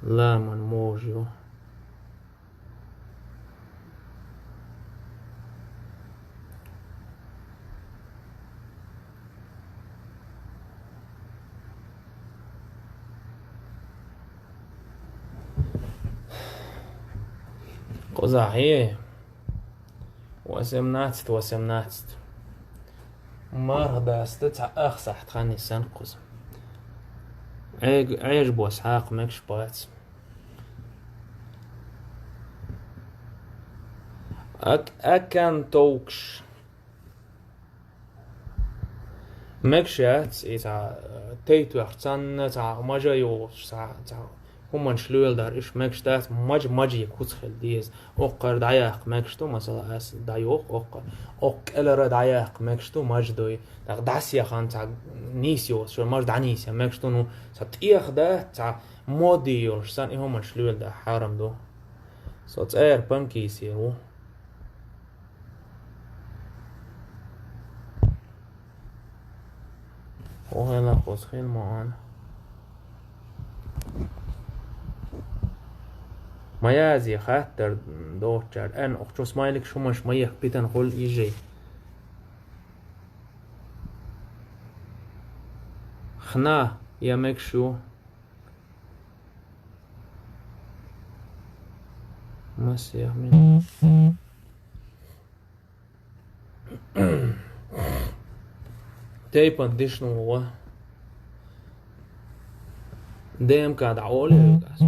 Ламан можа ю. Кхузахье. Восемнадцать, восемнадцать. Марха даста цхьа ах сахьт хан ниссан кхуза. Ӏег-, Ӏежа бос хьакха мегаш бац. Ак-, акан товкаш. Мегаш яц, и цхьа, э, тайпа цхьанна, цхьа мажа йолуш, цхьа, цхьа хӀуманаш лоьладар, иш мегаш дац, мажа, мажа куц хила деза. Оккхара дӀаяккха мегаш ду, масала, ас дӀайоху оккхара. Оккха кӀелара дӀаяккха мегаш ду, мажа дуй. ТӀаккха дӀасаяхана цхьа нийса йоцуш, мажа дӀанийса мегаш ду, ну, цхьа тӀех дац, цхьа моди йолуш, сан и хӀуманаш лоьладар хьарам ду. Со цӀера панкисер ву. Охьа лакхус хила ма ан. Ма язе хаттар доцучара, ан охчо смайлик шумаш ма ехк питан хул ижей. Хна, я мегаш ю. Масех мин. Тайпан дишну ва. Д М К дӀаоле вегас.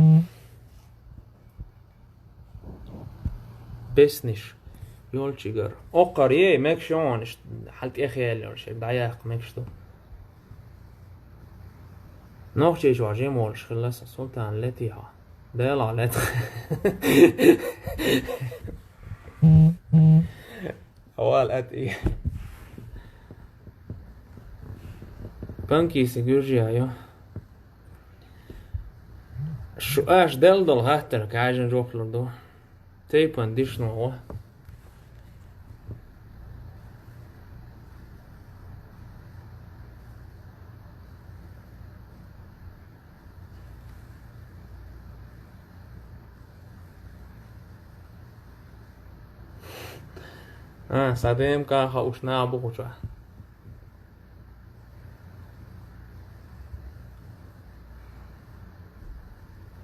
Бесниш. Йолчигар. Оккхар ей, мегаш йонаш. Хьал тӀехъяьлла йолаш, дӀаяккха мегаш ду. Нохчийчохь жима волуш хилла сан Султан Летиха. Дела летха. Авал ат и. Панкиси гуьржия ю. Шу аш дел долу хаттар кажан жоп лур ду. Тайпан дишно гӀо. А, сан Д М К хауш наха бу хуча.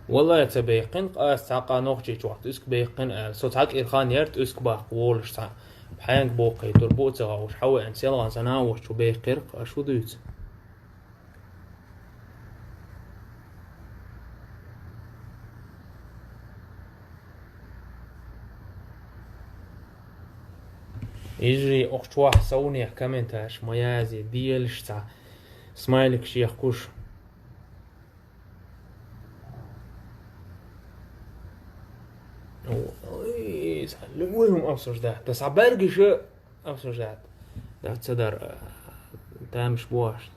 Валлай, ца беккхина, ас цхьа къа Нохчийчохь тӀуьск беккхина аьлла. Со цхьа кӀира хан яра тӀуьск баккха волуш цхьа. Хьаьнга боккхийтур бу а ца хууш, хьан веана селгӀан санна а волчу беккхира, аш хӀун дуьйцу? Иза охчохь совнех комментарш ма язе, делаш цхьа смайлик шех куш. Ой, ой, обсуждать. Да са бергиша обсуждать. Да ца дар, тамаш бош.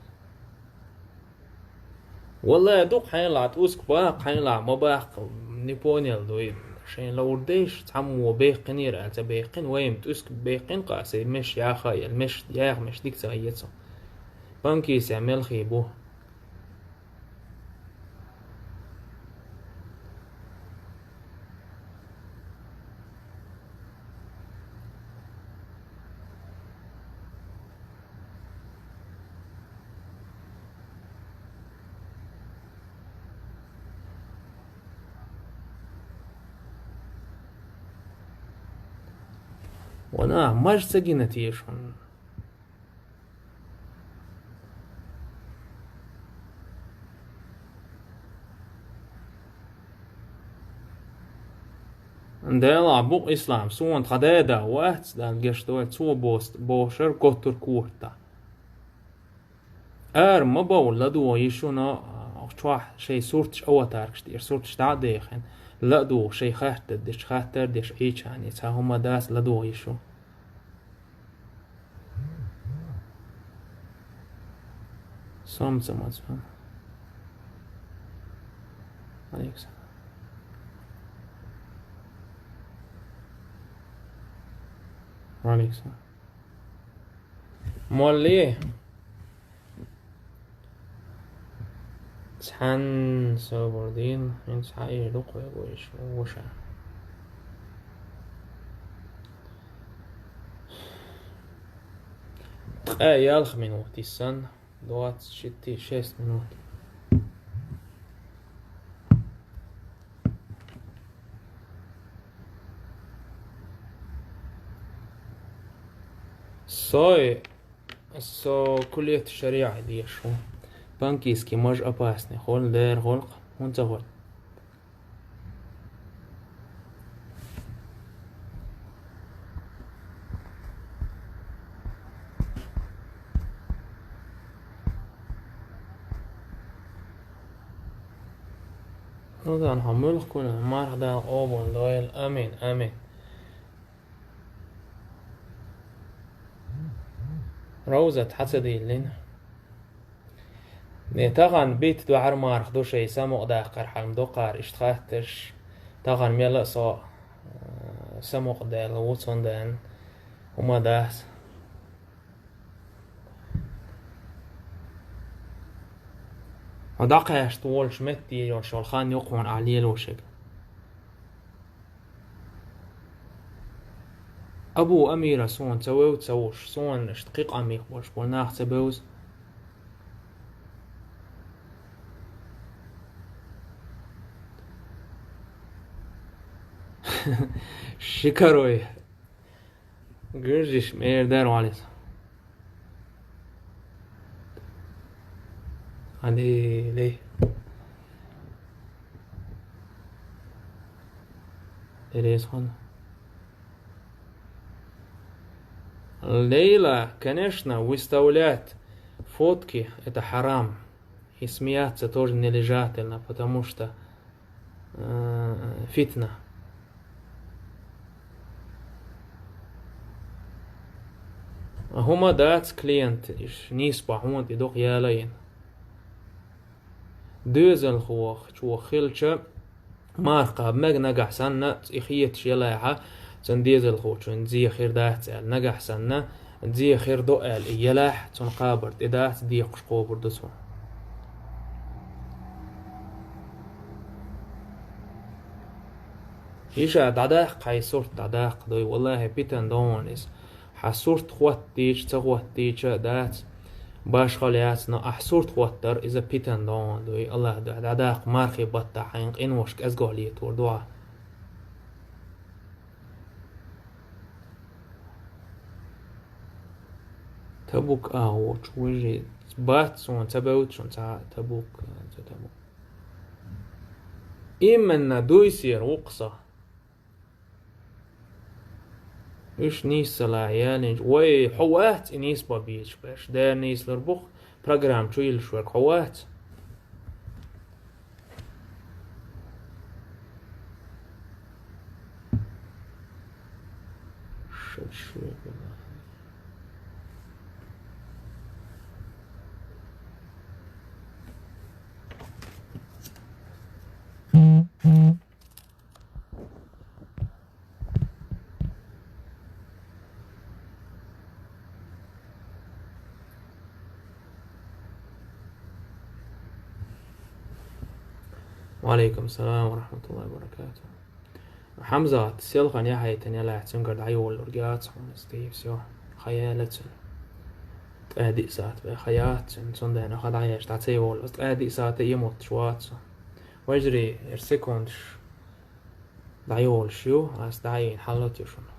Валлай, дукха хьайла, тӀуск баккха хьайла, ма баккха, не понял, дуй. Шайн лаур деш, цхьаммо беккхинера, аьлла, ца беккхин, вайм тӀуск беккхин, къа, се меш яха, ял меш, яха меш дик ца ецо. Панкисе мелхий бу. Вана, маж ца гина тешан. Дела бу ислам, суна тха деда вац, Дала геш дой, цо бост, бошар готтур корта. Ара ма бовла ладогӀа йиш вуна, чохь шайн сурташ аватаркаш тӀера, сурташ дӀа а дехина, ладогӀа шайн хаттар деш, хаттар деш Ӏийчани, цхьа хӀума дас ладогӀа йиш ву. Сомца мацӀа. Александр. Валейкум салам. Молли? Цхьан собар дийна, хӀинца хьаийр ду-кх вай вуйш, вуша. Ткъе ялх минут йиссана, двадцать шесть минут. Сой, со куллият шариӀа деша ву. Панкиски маж опасный, хӀунда дера гӀулакх, хӀунда ца хуьлу. Ну, дан хьо муьлхха куьнан марха Дала къобал дойла. Амин, амин. Равзат хьа ца дийллина. Не, тахана битта дуьхьара марха ду шайн самукъадаккхар хьалма дукхара иштта хаттарш. Тахана мел а со, э, самукъадаьлла ву, цундела хӀума дац. Хьо дӀакхаьчна волчу метте йолуш йолу хан ю-кх хьуна ахь лелошверг. Абу Амира суна ца вевза ца вуш, суна иштта кхин къамих болуш болу нах ца бевза. Шикарой. Гуьржиш мер дара валис. Али, лей. Эрес хон. Лейла, конечно, выставлять фотки — это харам. И смеяться тоже нежелательно, потому что, э, фитна. ХӀума дац клиент, иш нийсбо хьуна тӀе дукха яла йина. Доьзалхочо хилча, марха кхаба мега нагахь санна, и хеташ елахь, цуьнан доьзалхочун зе хир дац аьлла, нагахь санна, зе хир ду аьлла, и елахь, цунна кхабар тӀе дац, декхаш кхобур ду цо. Иша дӀадаккха, хьайн сурт дӀадаккха дуй, валлахӀи, питана догӀун иза. Хьан сурт хӀоттийча, ца хӀоттийча а дац, башхалла яц, но ахь сурт хӀоттар иза питана догӀун дуй, АллахӀ дуьхьа дӀадаккха, мархи баттахь хьайна къиношка кӀезгох летор ду ахь. Табук агӀо чу вижи бац суна, ца бевза шуна цхьа а Табук, ца Табук. Именно дуйсера ву-кх со. Уьш нийсалахь ялийча, вай, хьо вац и нийсбан бийцаш берш. Дера нийслур бу-кх, программа чу йиллаш верг хьо вац. Ва Ӏалайкум салам ва рахьматуллахӀи ва баракатухӀ. Хьамзат, селхана яхьайтина ялахь, цуьнгара дӀайолалург яц хьуна, стив, всё. Хан яьлла цуьнан. Ткъаь диъ сахьт бен хан яц цуьнан, цундела хан дӀаеш дӀа ца йолу. Аса ткъаь диъ сахьт а йимоттуш вац со. Вежарий, эр секундаш дӀайолуш ю, ас дӀа а йина, хьалат ю шуна.